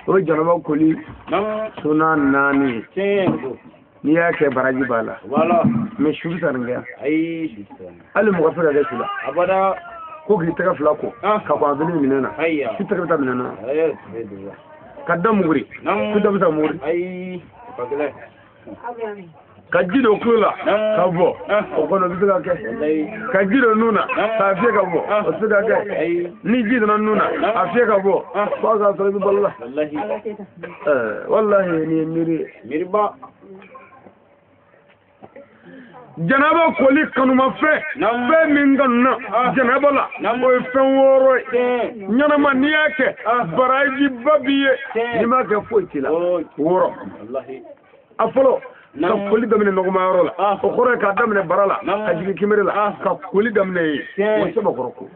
O ye janaba koli suna 4 ye. N'i y'a kɛ baraji b'a la. Mais su bɛ se ka nin kɛ yan. Hali mɔgɔ tɛ se ka kɛ su la. Ko k'i tɛgɛ 2 ko ka kɔn a donni minɛn na. Su tɛgɛ bɛ taa minɛn na. Ka da muguri. Su da bɛ se ka muguri. Ka ji don tulo la ka bɔ o kɔni o bɛ se ka kɛ. Ka ji don nun na k'a fiyɛ ka bɔ o tɛ se ka kɛ. Ni ji donna nun na a fiyɛ ka bɔ f'a k'a sɔrɔ i bɛ balo la. Walahi nin ye miiri ye. Janaba koli kanumafɛn fɛn min kanuna janaba la o ye fɛn 6 ye. Ɲɛnama n'i y'a kɛ barajiba b'i ye n'i m'a kɛ foyi t'i la. 6. A fɔlɔ ka koli daminɛ nɔgɔmayɔrɔ la o kɔrɔ ye k'a daminɛ bara la ka jigin kinbere la ka koli daminɛ yen o sɛbɛkɔrɔ ko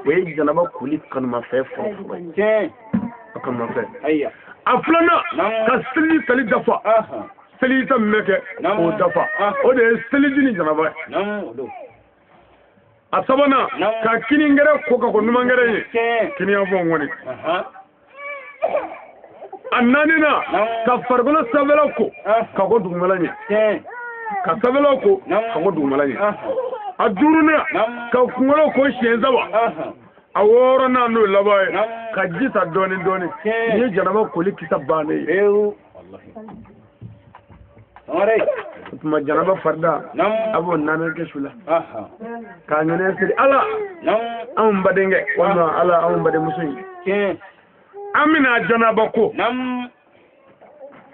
o ye janaba koli kanumafɛn fɔlɔ ye. A kanumafɛn. A filanan ka seliji tali dafa. Seliji ta min bɛ kɛ k'o dafa o de ye seliji ni janaba ye. A sabanan ka kiningɛrɛ ko ka kɔn numangɛrɛ ye kiniyanfɔn kɔni. A naaninan ka farikolo sanfɛla ko ka kɔn dugumala ɲɛ. Ka sanfɛla ko ka kɔn dugumala ɲɛ. A duurunan ka kunkolo ko siɲɛ 3. A wɔɔrɔnan n'o laban ye ka ji ta dɔɔni dɔɔni. Nin ye janaba koli kisa bannen ye. O tuma janaba farida a b'o 4 kɛ su la. K'a ŋaniya siri ala anw badenkɛ walima ala anw badenmuso in. An bɛna janaba ko.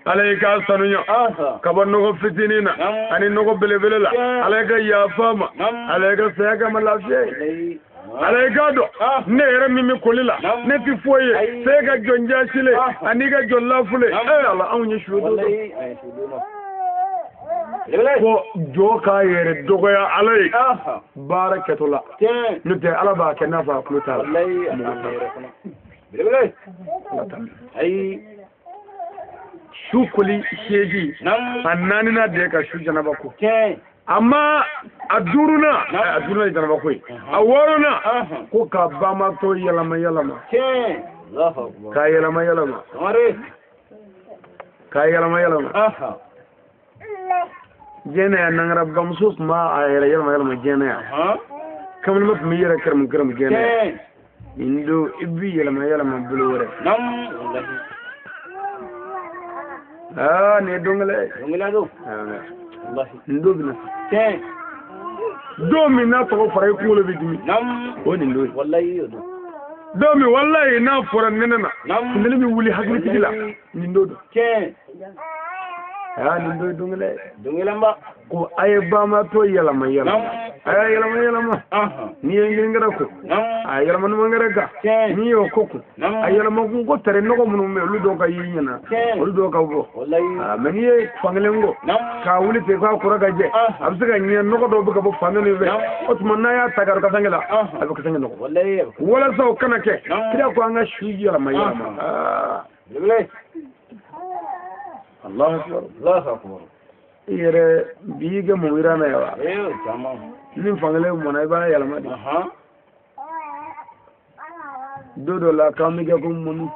Ala y'i k'a sanuya ka bɔ nɔgɔ fitinin na ani nɔgɔ belebele la. Ala y'i ka yafa ma. Ala y'i ka saya kɛ ma lafiya ye. Ala y'i k'a dɔn ne yɛrɛ min bɛ koli la ne tɛ foyi ye f'e ka jɔn jaasilen ani ka jɔn lafulen. Ee ala anw ye su don. Ko jɔ k'a yɛrɛ dɔgɔya ala ye baara kɛtɔ la n'o tɛ ala b'a kɛ n'a fɔ a tulo t'a la. Su koli 8 a naaninan de ye ka su janaba ko. Amma a duurunan a ye janaba ko ye. A wɔɔrɔnan ko ka bamatɔ yɛlɛma yɛlɛma. K'a yɛlɛma yɛlɛma. K'a yɛlɛma yɛlɛma. Diɲɛ na yan nangara bamuso tun b'a a yɛrɛ yɛlɛma yɛlɛma diɲɛ na yan. Kamalenba tun bɛ yɛrɛ kɛrɛmu kɛrɛmu diɲɛ na yan. Nin don i b'i yɛlɛma yɛlɛma bolo wɛrɛ. Aa nin ye don gɛlɛn ye. Nin don bɛ na. Don min n'a tɔgɔ fɔra i kunkolo bɛ dimi. O ye nin don ye. Don min walayi n'a fɔra nɛnɛ na funteni bɛ wuli hakilitigi la nin don don. Aa nin don ye don gɛlɛn ye. Ko a ye bamatɔ yɛlɛma yɛlɛma. A y'a yɛlɛma yɛlɛma. N'i ye ngiringɛrɛ ko a yɛlɛma numangɛrɛ kan. N'i y'o ko kun a yɛlɛma kun ko tɛrɛ nɔgɔ minnu bɛ yen olu dɔw ka y'i ɲɛna olu dɔw ka bɔ. Mɛ n'i ye fankelen ko k'a wuli ten k'a kɔrɔ ka jɛ a bɛ se ka ɲɛ nɔgɔ dɔw bɛ ka bɔ fan dɔ fɛ. O tuma n'a y'a ta ka don kasange la a bɛ kasange nɔgɔ. Walasa o kana kɛ kira ko an ka su yɛlɛma yɛlɛma. Allahu akbar. I yɛrɛ bi kɛ mun yira na wa? Ni fankelen mɔna i b'a yɛlɛma de. Don dɔ la k'an bɛ kɛ ko mɔni.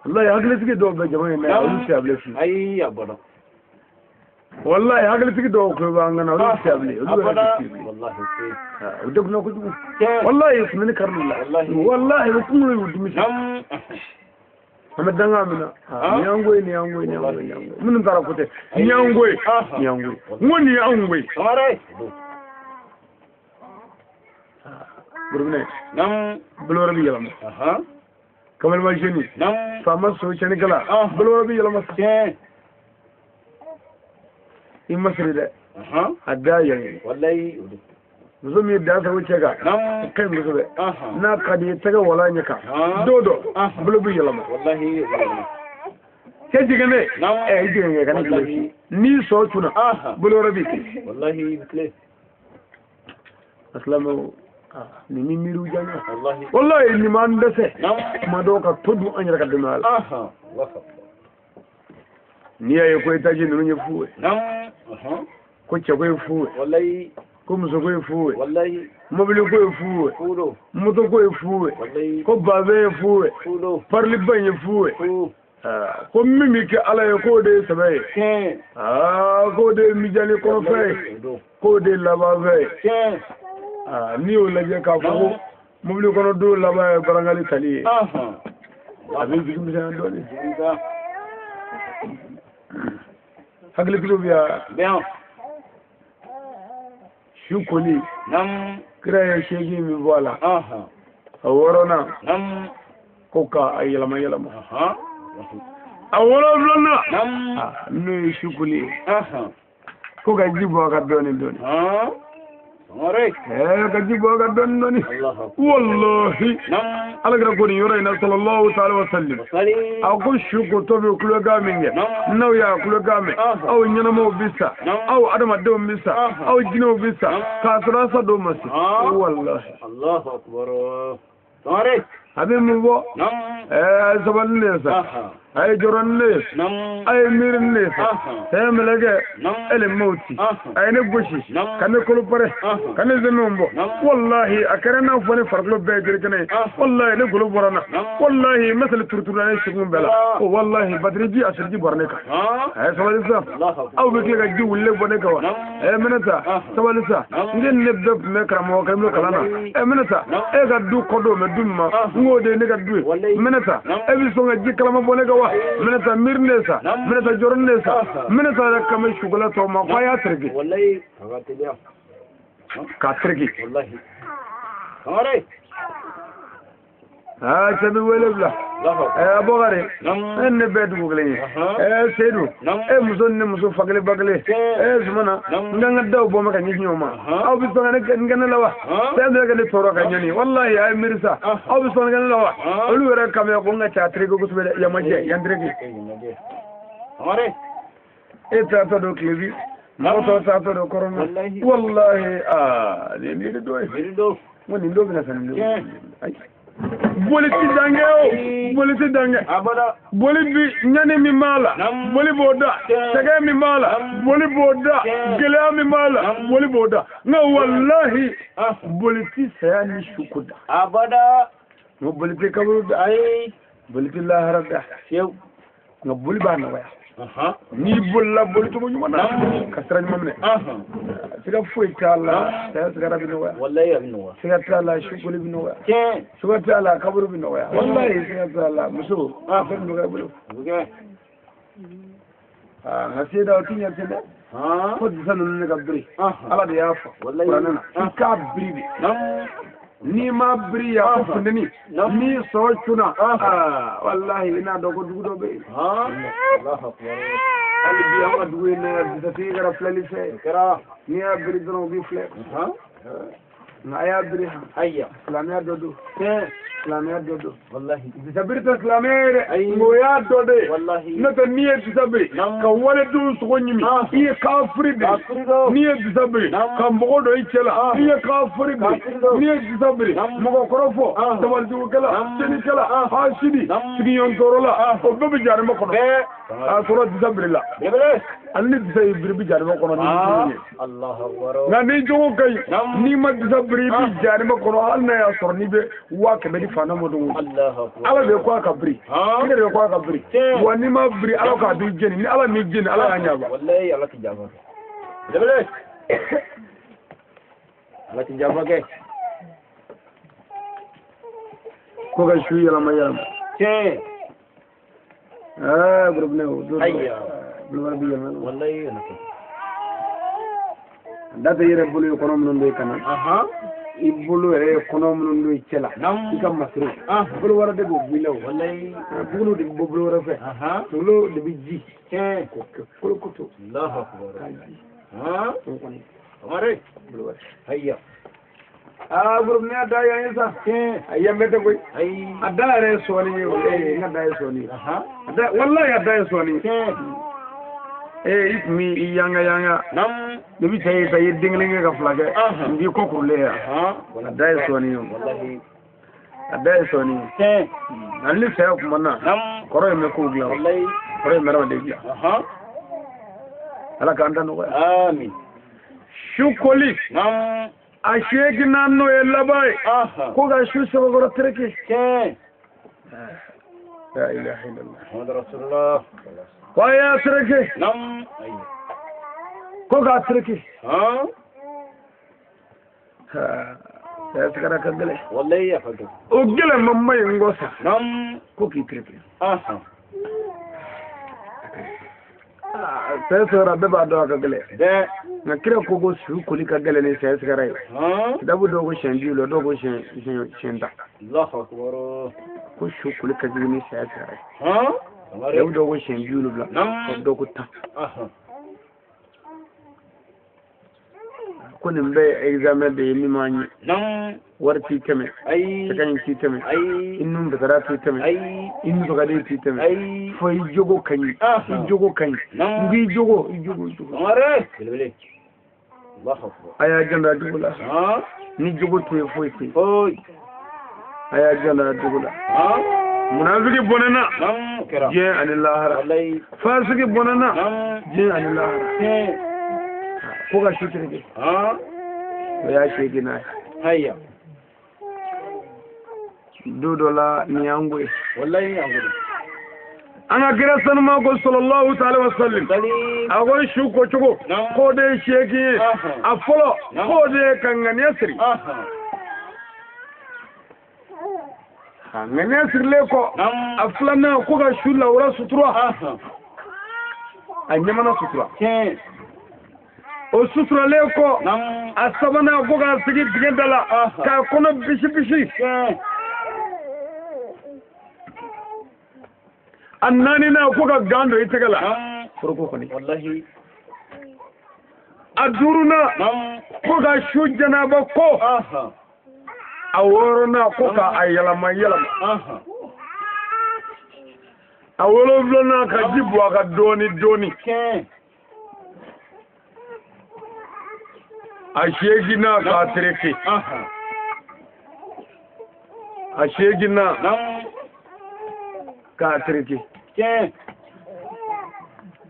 Walayi hakilitigi dɔw bɛ jama in na olu tɛ a bilen fiyewu. Ayi a bɔra. Walayi hakilitigi dɔw tulo b'an kan na olu tɛ a bilen olu yɛrɛ tɛ bilen. O degunna kojugu. Walayi funteni karili la. Walayi o kunkolo y'u dimi. An bɛ danga min na nin y'an ko ye nin y'an ko ye nin y'an ko ye nin y'an ko ye minnu taara ko tɛ nin y'an ko ye nin y'an ko ye n ko nin y'anw ko ye. Burubinɛ bolo wɛrɛ bɛ yɛlɛma. Kamalima jeune faama so cɛnnikɛla bolo wɛrɛ bɛ yɛlɛma sa. I ma siri dɛ a da yɛlɛ. Muso min ye dan sago cɛ kan o ka ɲi kosɛbɛ n'a ka di i ye tɛgɛ wala ɲɛ kan don dɔ bolo bɛ yɛlɛma cɛ jiginnen ɛ i jiginnen kana tilen n'i sɔ cunna bolo wɛrɛ b'i tilen a silamɛw nin ni miiriw janya walahi nin m'an dɛsɛ tuma dɔw ka to dun an yɛrɛ ka denbaya la n'i y'a ye ko etaji ninnu ye fu ye ko cɛko ye fu ye ko musoko ye fu ye mobili ko ye fu ye moto ko ye fu ye ko babe ye fu ye pariliba in ye fu ye ko min bɛ kɛ ala ye k'o de ye sɛbɛ ye k'o de ye mijani kɔnɔfɛn ye k'o de ye labanfɛn ye n'i y'o lajɛ k'a fɔ ko mobili kɔnɔ don laban ye barangali tali ye a bɛ jigi misɛnya dɔɔnin hakilitigiw bɛ yan su koli kira ye 8 min fɔ a la a 6nan ko k'a yɛlɛma yɛlɛma a 7nan n'o ye su koli ye ko ka ji bɔ a kan dɔɔnin dɔɔnin ka ji bɔ a kan dɔɔnin dɔɔnin wallahi ala kira ko nin yɔrɔ in na sallallahu ta'ala wa sallim a ko su kotɔ bɛ kulokan min kɛ n'aw y'a kulokan mɛn aw ɲɛnamaw bɛ sa aw adamadenw bɛ sa aw jinɛw bɛ sa k'a sɔrɔ asa dɔw ma se wallahi a bɛ mun fɔ a ye sabali ne ye sa a ye jɔrɔ ni ne ye a ye miiri ni ne ye sa saya mɛlɛkɛ ele mawti a ye ne gosi ka ne kolo pɛrɛ ka ne sɛmɛw bɔ walahi a kɛra n'a fɔ ne farikolo bɛɛ ye jeli kɛnɛ ye walahi ne golo bɔra n na walahi masali turuturula ne segun bɛɛ la o walahi batiri ji a siriji bɔra ne kan a ye sabali sa aw bɛ tila ka ji wulilen bɔ ne kan wa minɛ ta sabali sa n ke ne bɛɛ tun bɛ karamɔgɔ kelen bolo kalan na minɛ ta e ka du kɔ don mɛ du min ma n k'o de ye ne ka du ye minɛ ta e bɛ sɔn ka ji kalama bɔ ne kan wa minɛ ta miiri ne sa minɛ ta jɔrɔ ne sa minɛ ta yɛrɛ kan bɛ sukola tɔw ma k'a y'a tereke k'a tereke aa cɛ bɛ wele bila Bɔkari e ne bɛɛ dugu kelen ye Seyidu e muso ni ne muso fa kelen ba kelen Zumana n ka n ka daw bɔ mɛ ka ɲɛsin o ma aw bɛ sɔn ka ne kɛ ne la wa fɛn bɛɛ kɛ ne tɔɔrɔ ka ɲani walahi a ye miiri sa aw bɛ sɔn ka kɛ ne la wa olu yɛrɛ kan bɛ ko n ka cɛ a tereke kosɛbɛ dɛ yan ma jɛ yan tereke e taatɔ don tilebi mɔgɔ tɔw taatɔ don kɔrɔn na walahi aa nin ye miiri dɔ ye n ko nin don bɛna sa nin don ayi boli ti dankɛ o boli ti dankɛ boli bi ɲani min b'a la boli b'o da sɛgɛn min b'a la boli b'o da gɛlɛya min b'a la boli b'o da nka walahi boli ti saya ni suko da nka boli ti kaburu da boli ti lahara da nka boli b'a nɔgɔya n'i bolila boli cogo ɲuman na ka sira ɲuman minɛ siga foyi t'a la saya sigara bɛ nɔgɔya siga t'a la sukoli bɛ nɔgɔya siga t'a la kaburu bɛ nɔgɔya walahi siga t'a la muso a fɛn bɛ nɔgɔya bolo nka seda o ti ɲɛ ten dɛ fo disa ninnu ne ka biri ala de y'a fɔ kuranɛ na i k'a biri de n'i ma biri yan ko funteni n'i sɔ cunna walahi i n'a dɔn ko dugu dɔ bɛ yen hali bi an ka dugu in na disatigi kɛra filɛli fɛ n'i y'a biri dɔrɔn u b'i filɛ nka a y'a biri han silamɛya dɔ don silamɛya dɔ don disabiri tɛ silamɛya ye dɛ nka o y'a dɔ de ye n'o tɛ n'i ye disabiri ka waledenw sogo ɲimi i ye kafiri de n'i ye disabiri ka mɔgɔ dɔ i cɛ la i ye kafiri de n'i ye disabiri mɔgɔ kɔrɔfɔ dabalijugukɛla tiɲɛnikɛla hasidi sigiɲɔgɔn tɔɔrɔla o bɛɛ bɛ jahanama kɔnɔ a sɔrɔ disabiri la hali ni disa y'i biri bi jahanama kɔnɔ ni jogo ye nka ni jogo ka ɲi n'i ma disa biri i bi jahanama kɔnɔ hali n'a y'a sɔrɔ n'i bɛ 100,000 di faama ma don o ala de ko a ka biri ne de ko a ka biri wa n'i ma biri ala k'a b'i jeni ni ala m'i jeni ala y'a ɲaba ala ti janfa kɛ ala ti janfa kɛ ko ka su yɛlɛma yɛlɛma tiɲɛ gurubinɛ o don bulubali bi yɛlɛma walayi da tɛ yɛrɛ bolo ye kɔnɔ minnu don i kana i bolo yɛrɛ ye kɔnɔ minnu don i cɛ la i ka masiri bolo wɛrɛ de b'o b'i la o bugulu de bɛ bɔ bolo wɛrɛ fɛ tolo de bɛ ji k'o kɛ kolokoto k'a ji o kɔni bolo wɛrɛ. Aa groupe ne y'a da yan ye sa. A yan bɛɛ tɛ koyi. A da yɛrɛ ye sɔɔni ye o. N ka da ye sɔɔni ye. Walayi a da ye sɔɔni ye. I tun b'i yanga yanga. Depuis cɛ ye sa i ye den kelen kɛ ka fila kɛ. N b'i kɔ kurulen yan. A da ye sɔɔni ye o. A da ye sɔɔni ye. Nka ni saya kuma na. Kɔrɔ in bɛ kow dilan. Kɔrɔ in bɛ adamaden dilan. Ala k'an da nɔgɔya. Amin. Su koli. A seeginna n'o ye laban ye. Ko ka su sɛbɛkɔrɔ tereke. La ilaha illallah. Muhammadu Rasulullah. Ko a y'a tereke. Ko k'a tereke. Saya sigara ka gɛlɛn. Wallahi ya fagɛ. O gɛlɛn ma ma ɲi n kɔ sa. Ko k'i tereke. Saya sigara bɛɛ b'a dɔn a ka gɛlɛn. Nka kira ko ko su koli ka gɛlɛn ni saya sigara ye. Kitabu dɔw ko siɲɛ 70, dɔw ko siɲɛ 10. Ko su koli ka jugu ni saya sigara ye. Kitabu dɔw ko siɲɛ 70, dɔw ko 10. Ko nin bɛɛ ye examen de ye min m'an ɲɛ. Wari t'i tɛmɛ. Sɛgɛn t'i tɛmɛ. I nun fasara t'i tɛmɛ. I nusɔgɔden t'i tɛmɛ. Fo i jogo ka ɲi. I jogo ka ɲi. N k'i jogo, i jogo, i jogo. A y'a janto a jogo la. Ni jogo tɛ yen foyi tɛ yen. A y'a janto a jogo la. Munafiki bɔnɛna diɲɛ ani lahara. Fasiki bɔnɛna diɲɛ ani lahara. Ko ka su tereke. O y'a seeginna ye. Du dɔ la nin y'an ko ye. An ka kira sanuma ko sallallahu ta'ala wa sallam. A ko su ko cogo k'o de ye seegin ye. A fɔlɔ k'o de ye ka ŋaniya siri. Ka ŋaniya sirilen kɔ a filanan ko ka su lawura sutura. A ɲɛmana sutura. O suturalen kɔ a sabanan ko k'a sigi dingɛ da la k'a kɔnɔ bisi bisi. A naaninan ko ka gan don i tɛgɛ la foroko kɔni. A duurunan ko ka su janaba ko. A wɔɔrɔnan ko ka a yɛlɛma yɛlɛma. A wolonfilanan ka ji bɔn a kan dɔɔni dɔɔni. A seeginna k'a tereke. A seeginna k'a tereke.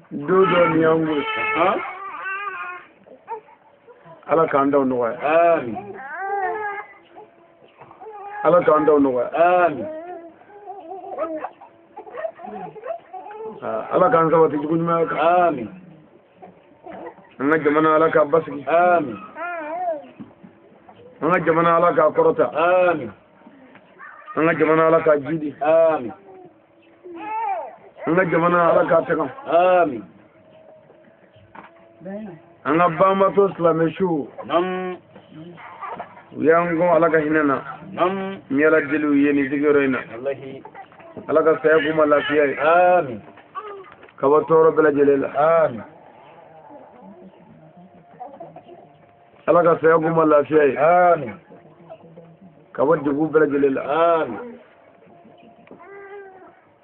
Du dɔ nin y'an ko ye. Ala k'an daw nɔgɔya. Ala k'an daw nɔgɔya. Ala k'an sabati jugu ɲumanya kan. An ka jamana Ala k'a basigi. An ka jamana Ala k'a kɔrɔta. An ka jamana Ala k'a jidi. An ka jamana Ala k'a taga. An ka banbatɔ silamɛ su u y'an gɔn Ala ka hinɛ na. N bɛ Ala deli u ye nin sigiyɔrɔ in na. Ala ka saya k'u ma lafiya ye. Ka bɔ tɔɔrɔ bɛɛ lajɛlen la. Ala ka saya k'u ma lafiya ye. Ka bɔ degun bɛɛ lajɛlen la.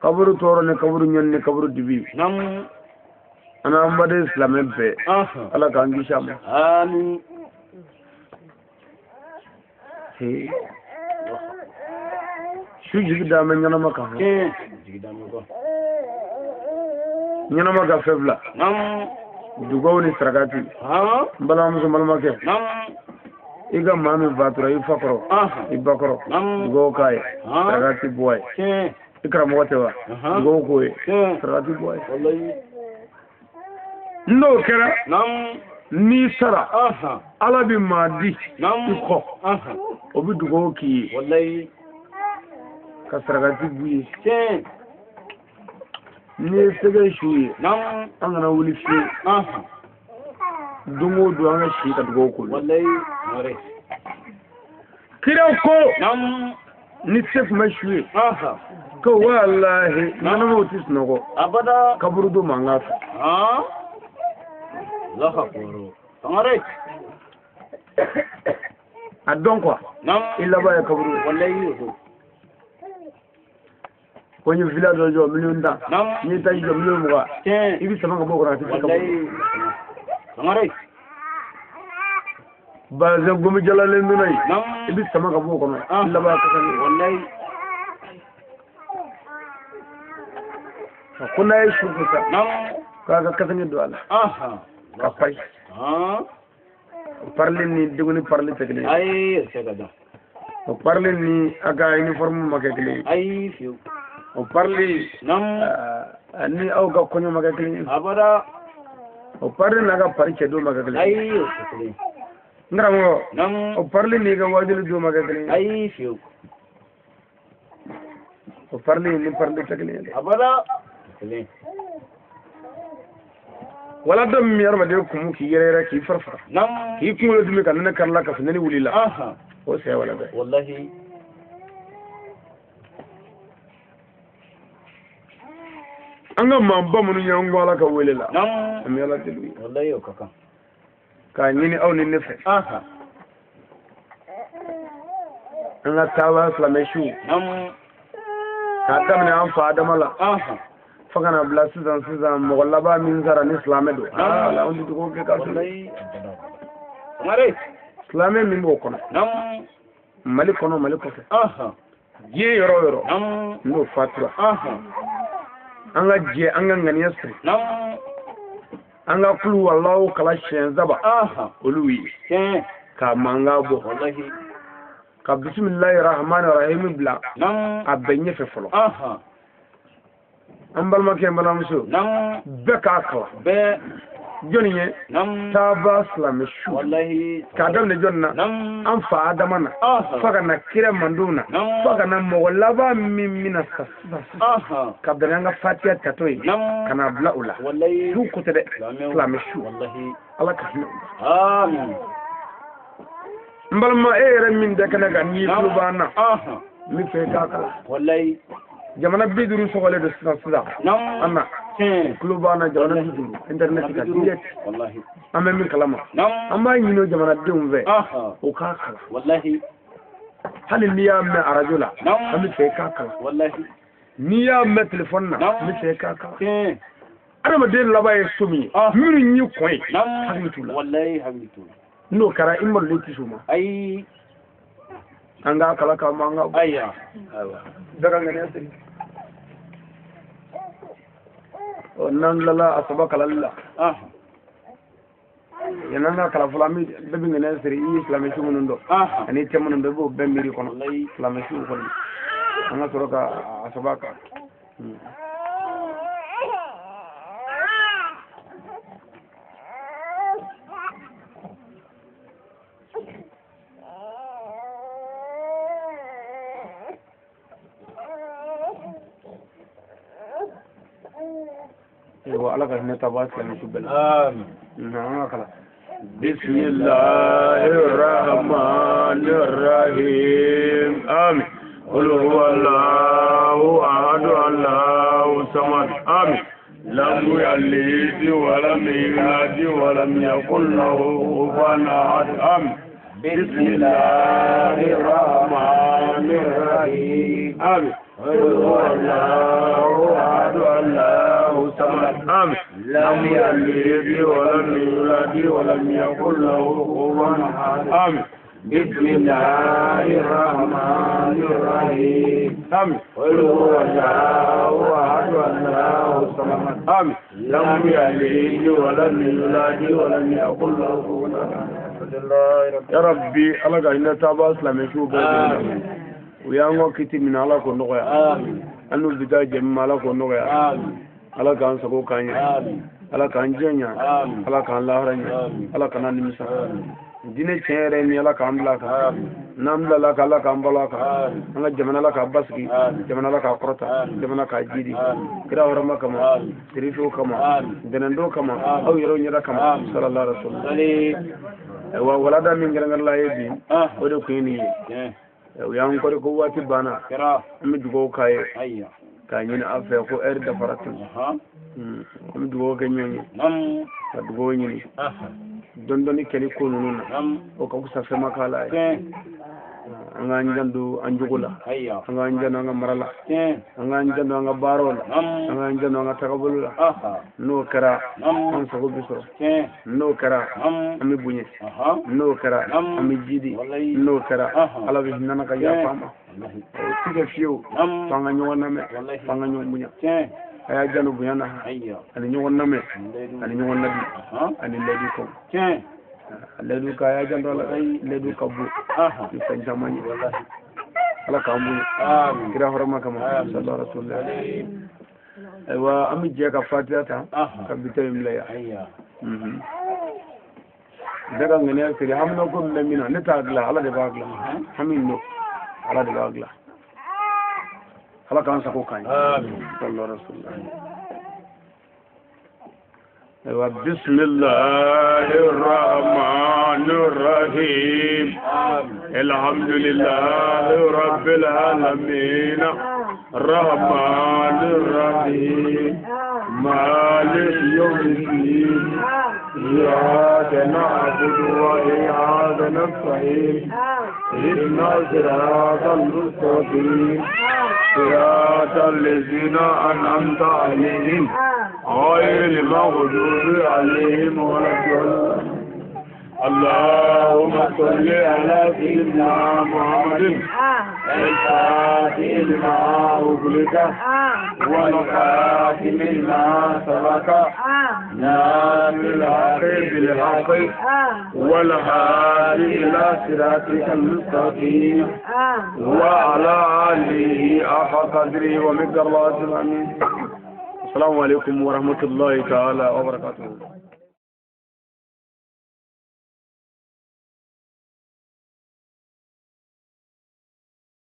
Kaburu tɔɔrɔ ni kaburu ɲɔni ni kaburu dibi. An n'an baden silamɛ bɛɛ. Ala k'an kisi a ma. Su jigi dalen bɛ ɲɛnama kan. Ɲɛnama ka fɛn fila. Dugawu ni sarakati. N balimamuso n balimakɛ. I ka maa min fatura i fa kɔrɔ i ba kɔrɔ dugawu k'a ye sarakati bɔ a ye. I karamɔgɔ tɛ wa dugawu k'o ye sarakati bɔ a ye. N'o kɛra n'i sara Ala bɛ maa di i kɔ o bɛ dugawu k'i ye ka sarakati b'i ye. N'i ye sɛgɛ su ye an kana wuli fiyewu. Don o don an ka si ka dugawu k'o ye. Kira ko ni se tun bɛ su ye ko walahi ɲɛnamaw tɛ sunɔgɔ kaburudo mankan fɛ. A dɔn quoi i laban ye kaburu ye. Wallahi o. Ko n ye villa dɔ jɔ 10,000,000 n ye taji jɔ 20,000,000 Tiɲɛ. I bɛ sama ka bɔ o kɔnɔ ka t'i kaburu. Sangare. Bazin gomi jalalen donna yen i bɛ sama ka bɔ o kɔnɔ i laban ye kasa ye. Wallahi. Ko n'a ye su ko sa k'a ka kasange don a la ka pari. O parili ni degoni parili tɛ kelen ye. Ayi o tɛ se ka dɔn. O parili ni a ka uniforme ma kɛ kelen ye. Ayi fiyewu. O parili ni aw ka kɔɲɔ ma kɛ kelen ye. Abada. O parili n'a ka pari cɛ don ma kɛ kelen ye. Ayi o tɛ kelen ye. N karamɔgɔ o parili n'i ka wajuli don ma kɛ kelen ye. Ayi fiyewu. O parili ni parili tɛ kelen ye dɛ. Abada. Kelen. Wala dɔ min hadamaden kumu k'i yɛrɛ yɛrɛ k'i fara fara k'i kunkolo dimi ka nɛnɛ kari la ka funteni wuli la o saya wala bɛɛ. Wallahi. An ka maaba minnu y'an ko Ala ka wele la an bɛ Ala deli u ye. Wallahi o ka kan. K'a ɲini aw ni ne fɛ. An ka taaba silamɛ siw. K'a daminɛ an fa Adama la. Fo ka na bila sisan sisan mɔgɔ laban min sara ni silamɛ don. Ala anw tɛ dugawu kɛ k'a sɔrɔ. Silamɛ min b'o kɔnɔ. Mali kɔnɔ Mali kɔfɛ. Diɲɛ yɔrɔ o yɔrɔ. N'o fatura. An ka jɛ an ka ŋaniya siri. An ka kulu walaw kala siɲɛ 3. Olu ye. K'a mankan bɔ. Ka bisimilahi rahmani rahimi bila. A bɛɛ ɲɛfɛ fɔlɔ. An balimakɛ n balimamuso bɛɛ k'a kalan. Jɔnni ye taaba silamɛ su k'a daminɛ jɔnni na an fa Adama na fo ka na kira mandenw na fo ka na mɔgɔ laban min bɛna sa sisan sisan ka bɛn an ka fatiya tatɔ ye ka na bila o la su ko tɛ dɛ silamɛ su Ala ka hinɛ o la. N balima e yɛrɛ min tɛ kɛnɛ kan n'i tulo b'an na n bɛ fɛ i k'a kalan. Jamana 50 sɔgɔlen don sisan sisan an na tulo b'an na jamana 50 internet kan direct an bɛ min kalama an b'a ɲini o jamanadenw fɛ o k'a kalan hali n'i y'a mɛn arajo la an bɛ fɛ i k'a kalan n'i y'a mɛn telefɔni na an bɛ fɛ i k'a kalan adamaden laban ye so min ye minnu y'i kɔn ye hakili t'u la n'o kɛra i malolen tɛ s'o ma an k'a kala k'a mankan bɔ bɛɛ ka ŋaniya siri. N'an tilala a saba kalali la yan'an ka kala fɔlɔ an bɛ bɛɛ bɛ ŋaniya siri i ye silamɛ su minnu dɔn ani cɛ minnu dɔn i b'o bɛɛ miiri kɔnɔ silamɛ suw kɔni an ka sɔrɔ ka a saba kan. Ala ka hinɛ taaba silamɛ su bɛɛ la. Amin. An ka kalan. Bisimilahi rahmani rahim. Amin. Qul huwa Allahu ahad Allahu samad. Amin. Lam yalid wa lam yulad wa lam yakul lahu kufuwan ahad. Amin. Bisimilahi rahmani rahim. Amin. قل هو الله أحد الله الصمد. آمين. لم يلد ولم يولد ولم يكن له كفوا أحد. آمين. بسم الله الرحمن الرحيم. آمين. قل هو الله أحد الله الصمد. آمين. لم يلد ولم يولد ولم يكن له كفوا أحد. يا ربي الله قال تابا اسلام شو u y'an ka kiti minɛ Ala k'o nɔgɔya an n'u bɛ taa jɛ min ma Ala k'o nɔgɔya Ala k'an sago k'an ɲɛ Ala k'an jɛ ɲɛ Ala k'an lahara ɲɛ Ala kana nimisa diinɛ tiɲɛ yɛrɛ min Ala k'an bila a kan n'an bilala kan Ala k'an balo a kan an ka jamana Ala k'a basigi jamana Ala k'a kɔrɔta jamana k'a jidi kira hɔrɔma kama sirifiw kama dɛnɛndon kama aw yɛrɛw ɲɛda kama sallallahu alaihi wasallam. Ayiwa walada min kɛrɛnkɛrɛnla ye bi o de kun ye nin ye. U y'an kɔri ko waati banna an bɛ dugawu k'a ye k'a ɲini aw fɛ ko ɛri dafara ten an bɛ dugawu kɛ ɲɔgɔn ye ka dugawu ɲini Dɔɔni dɔɔni kɛli ko ninnu na o ka fisa fɛn ma k'a la ye. An k'an janto an jogo la, an k'an janto an ka mara la, an k'an janto an ka baaraw la, an k'an janto an ka tagabolo la. N'o kɛra an sago bɛ sɔrɔ, n'o kɛra an bɛ bonya, n'o kɛra an bɛ jidi, n'o kɛra Ala bɛ hinɛ ka yafa an ma. O ti kɛ fiyewu f'an ka ɲɔgɔn lamɛn, f'an ka ɲɔgɔn bonya. A y'a janto bonya na, ani ɲɔgɔn lamɛn, ani ɲɔgɔn ladi, ani layidu kan. Layidu ka, a y'a janto a la, layidu ka bon ni fɛn caman ye. Ala k'an bonya kira hɔrɔma kama, sallallahu alaihi wa sallam. Ayiwa, an bɛ jɛ ka fatiya ta ka bi ta in bila yan. Bɛɛ ka ŋaniya siri hamina ko min bɛ min na, ne t'a dilan, Ala de b'a dilan. Hami don, Ala de b'a dilan. Ala k'an sago k'an ye, sallallahu alaihi wa sallam. Ayiwa, bisimilahi rahmani rahim, alhamdulilahi rabbil alamin, rahmani rahim, maliki yawmiddin, iyyaka na'budu wa iyyaka nasta'in, اهدنا الصراط المستقيم، صراط الذين أنعمت عليهم، غير المغضوب عليهم ولا الضالين. اللهم صل على سيدنا محمد الفاتح لما أغلق، والخاتم لما سبق، ناصر الحق بالحق، والهادي إلى صراطك المستقيم، وعلى آله حق قدره ومقداره العظيم. السلام عليكم ورحمة الله تعالى وبركاته.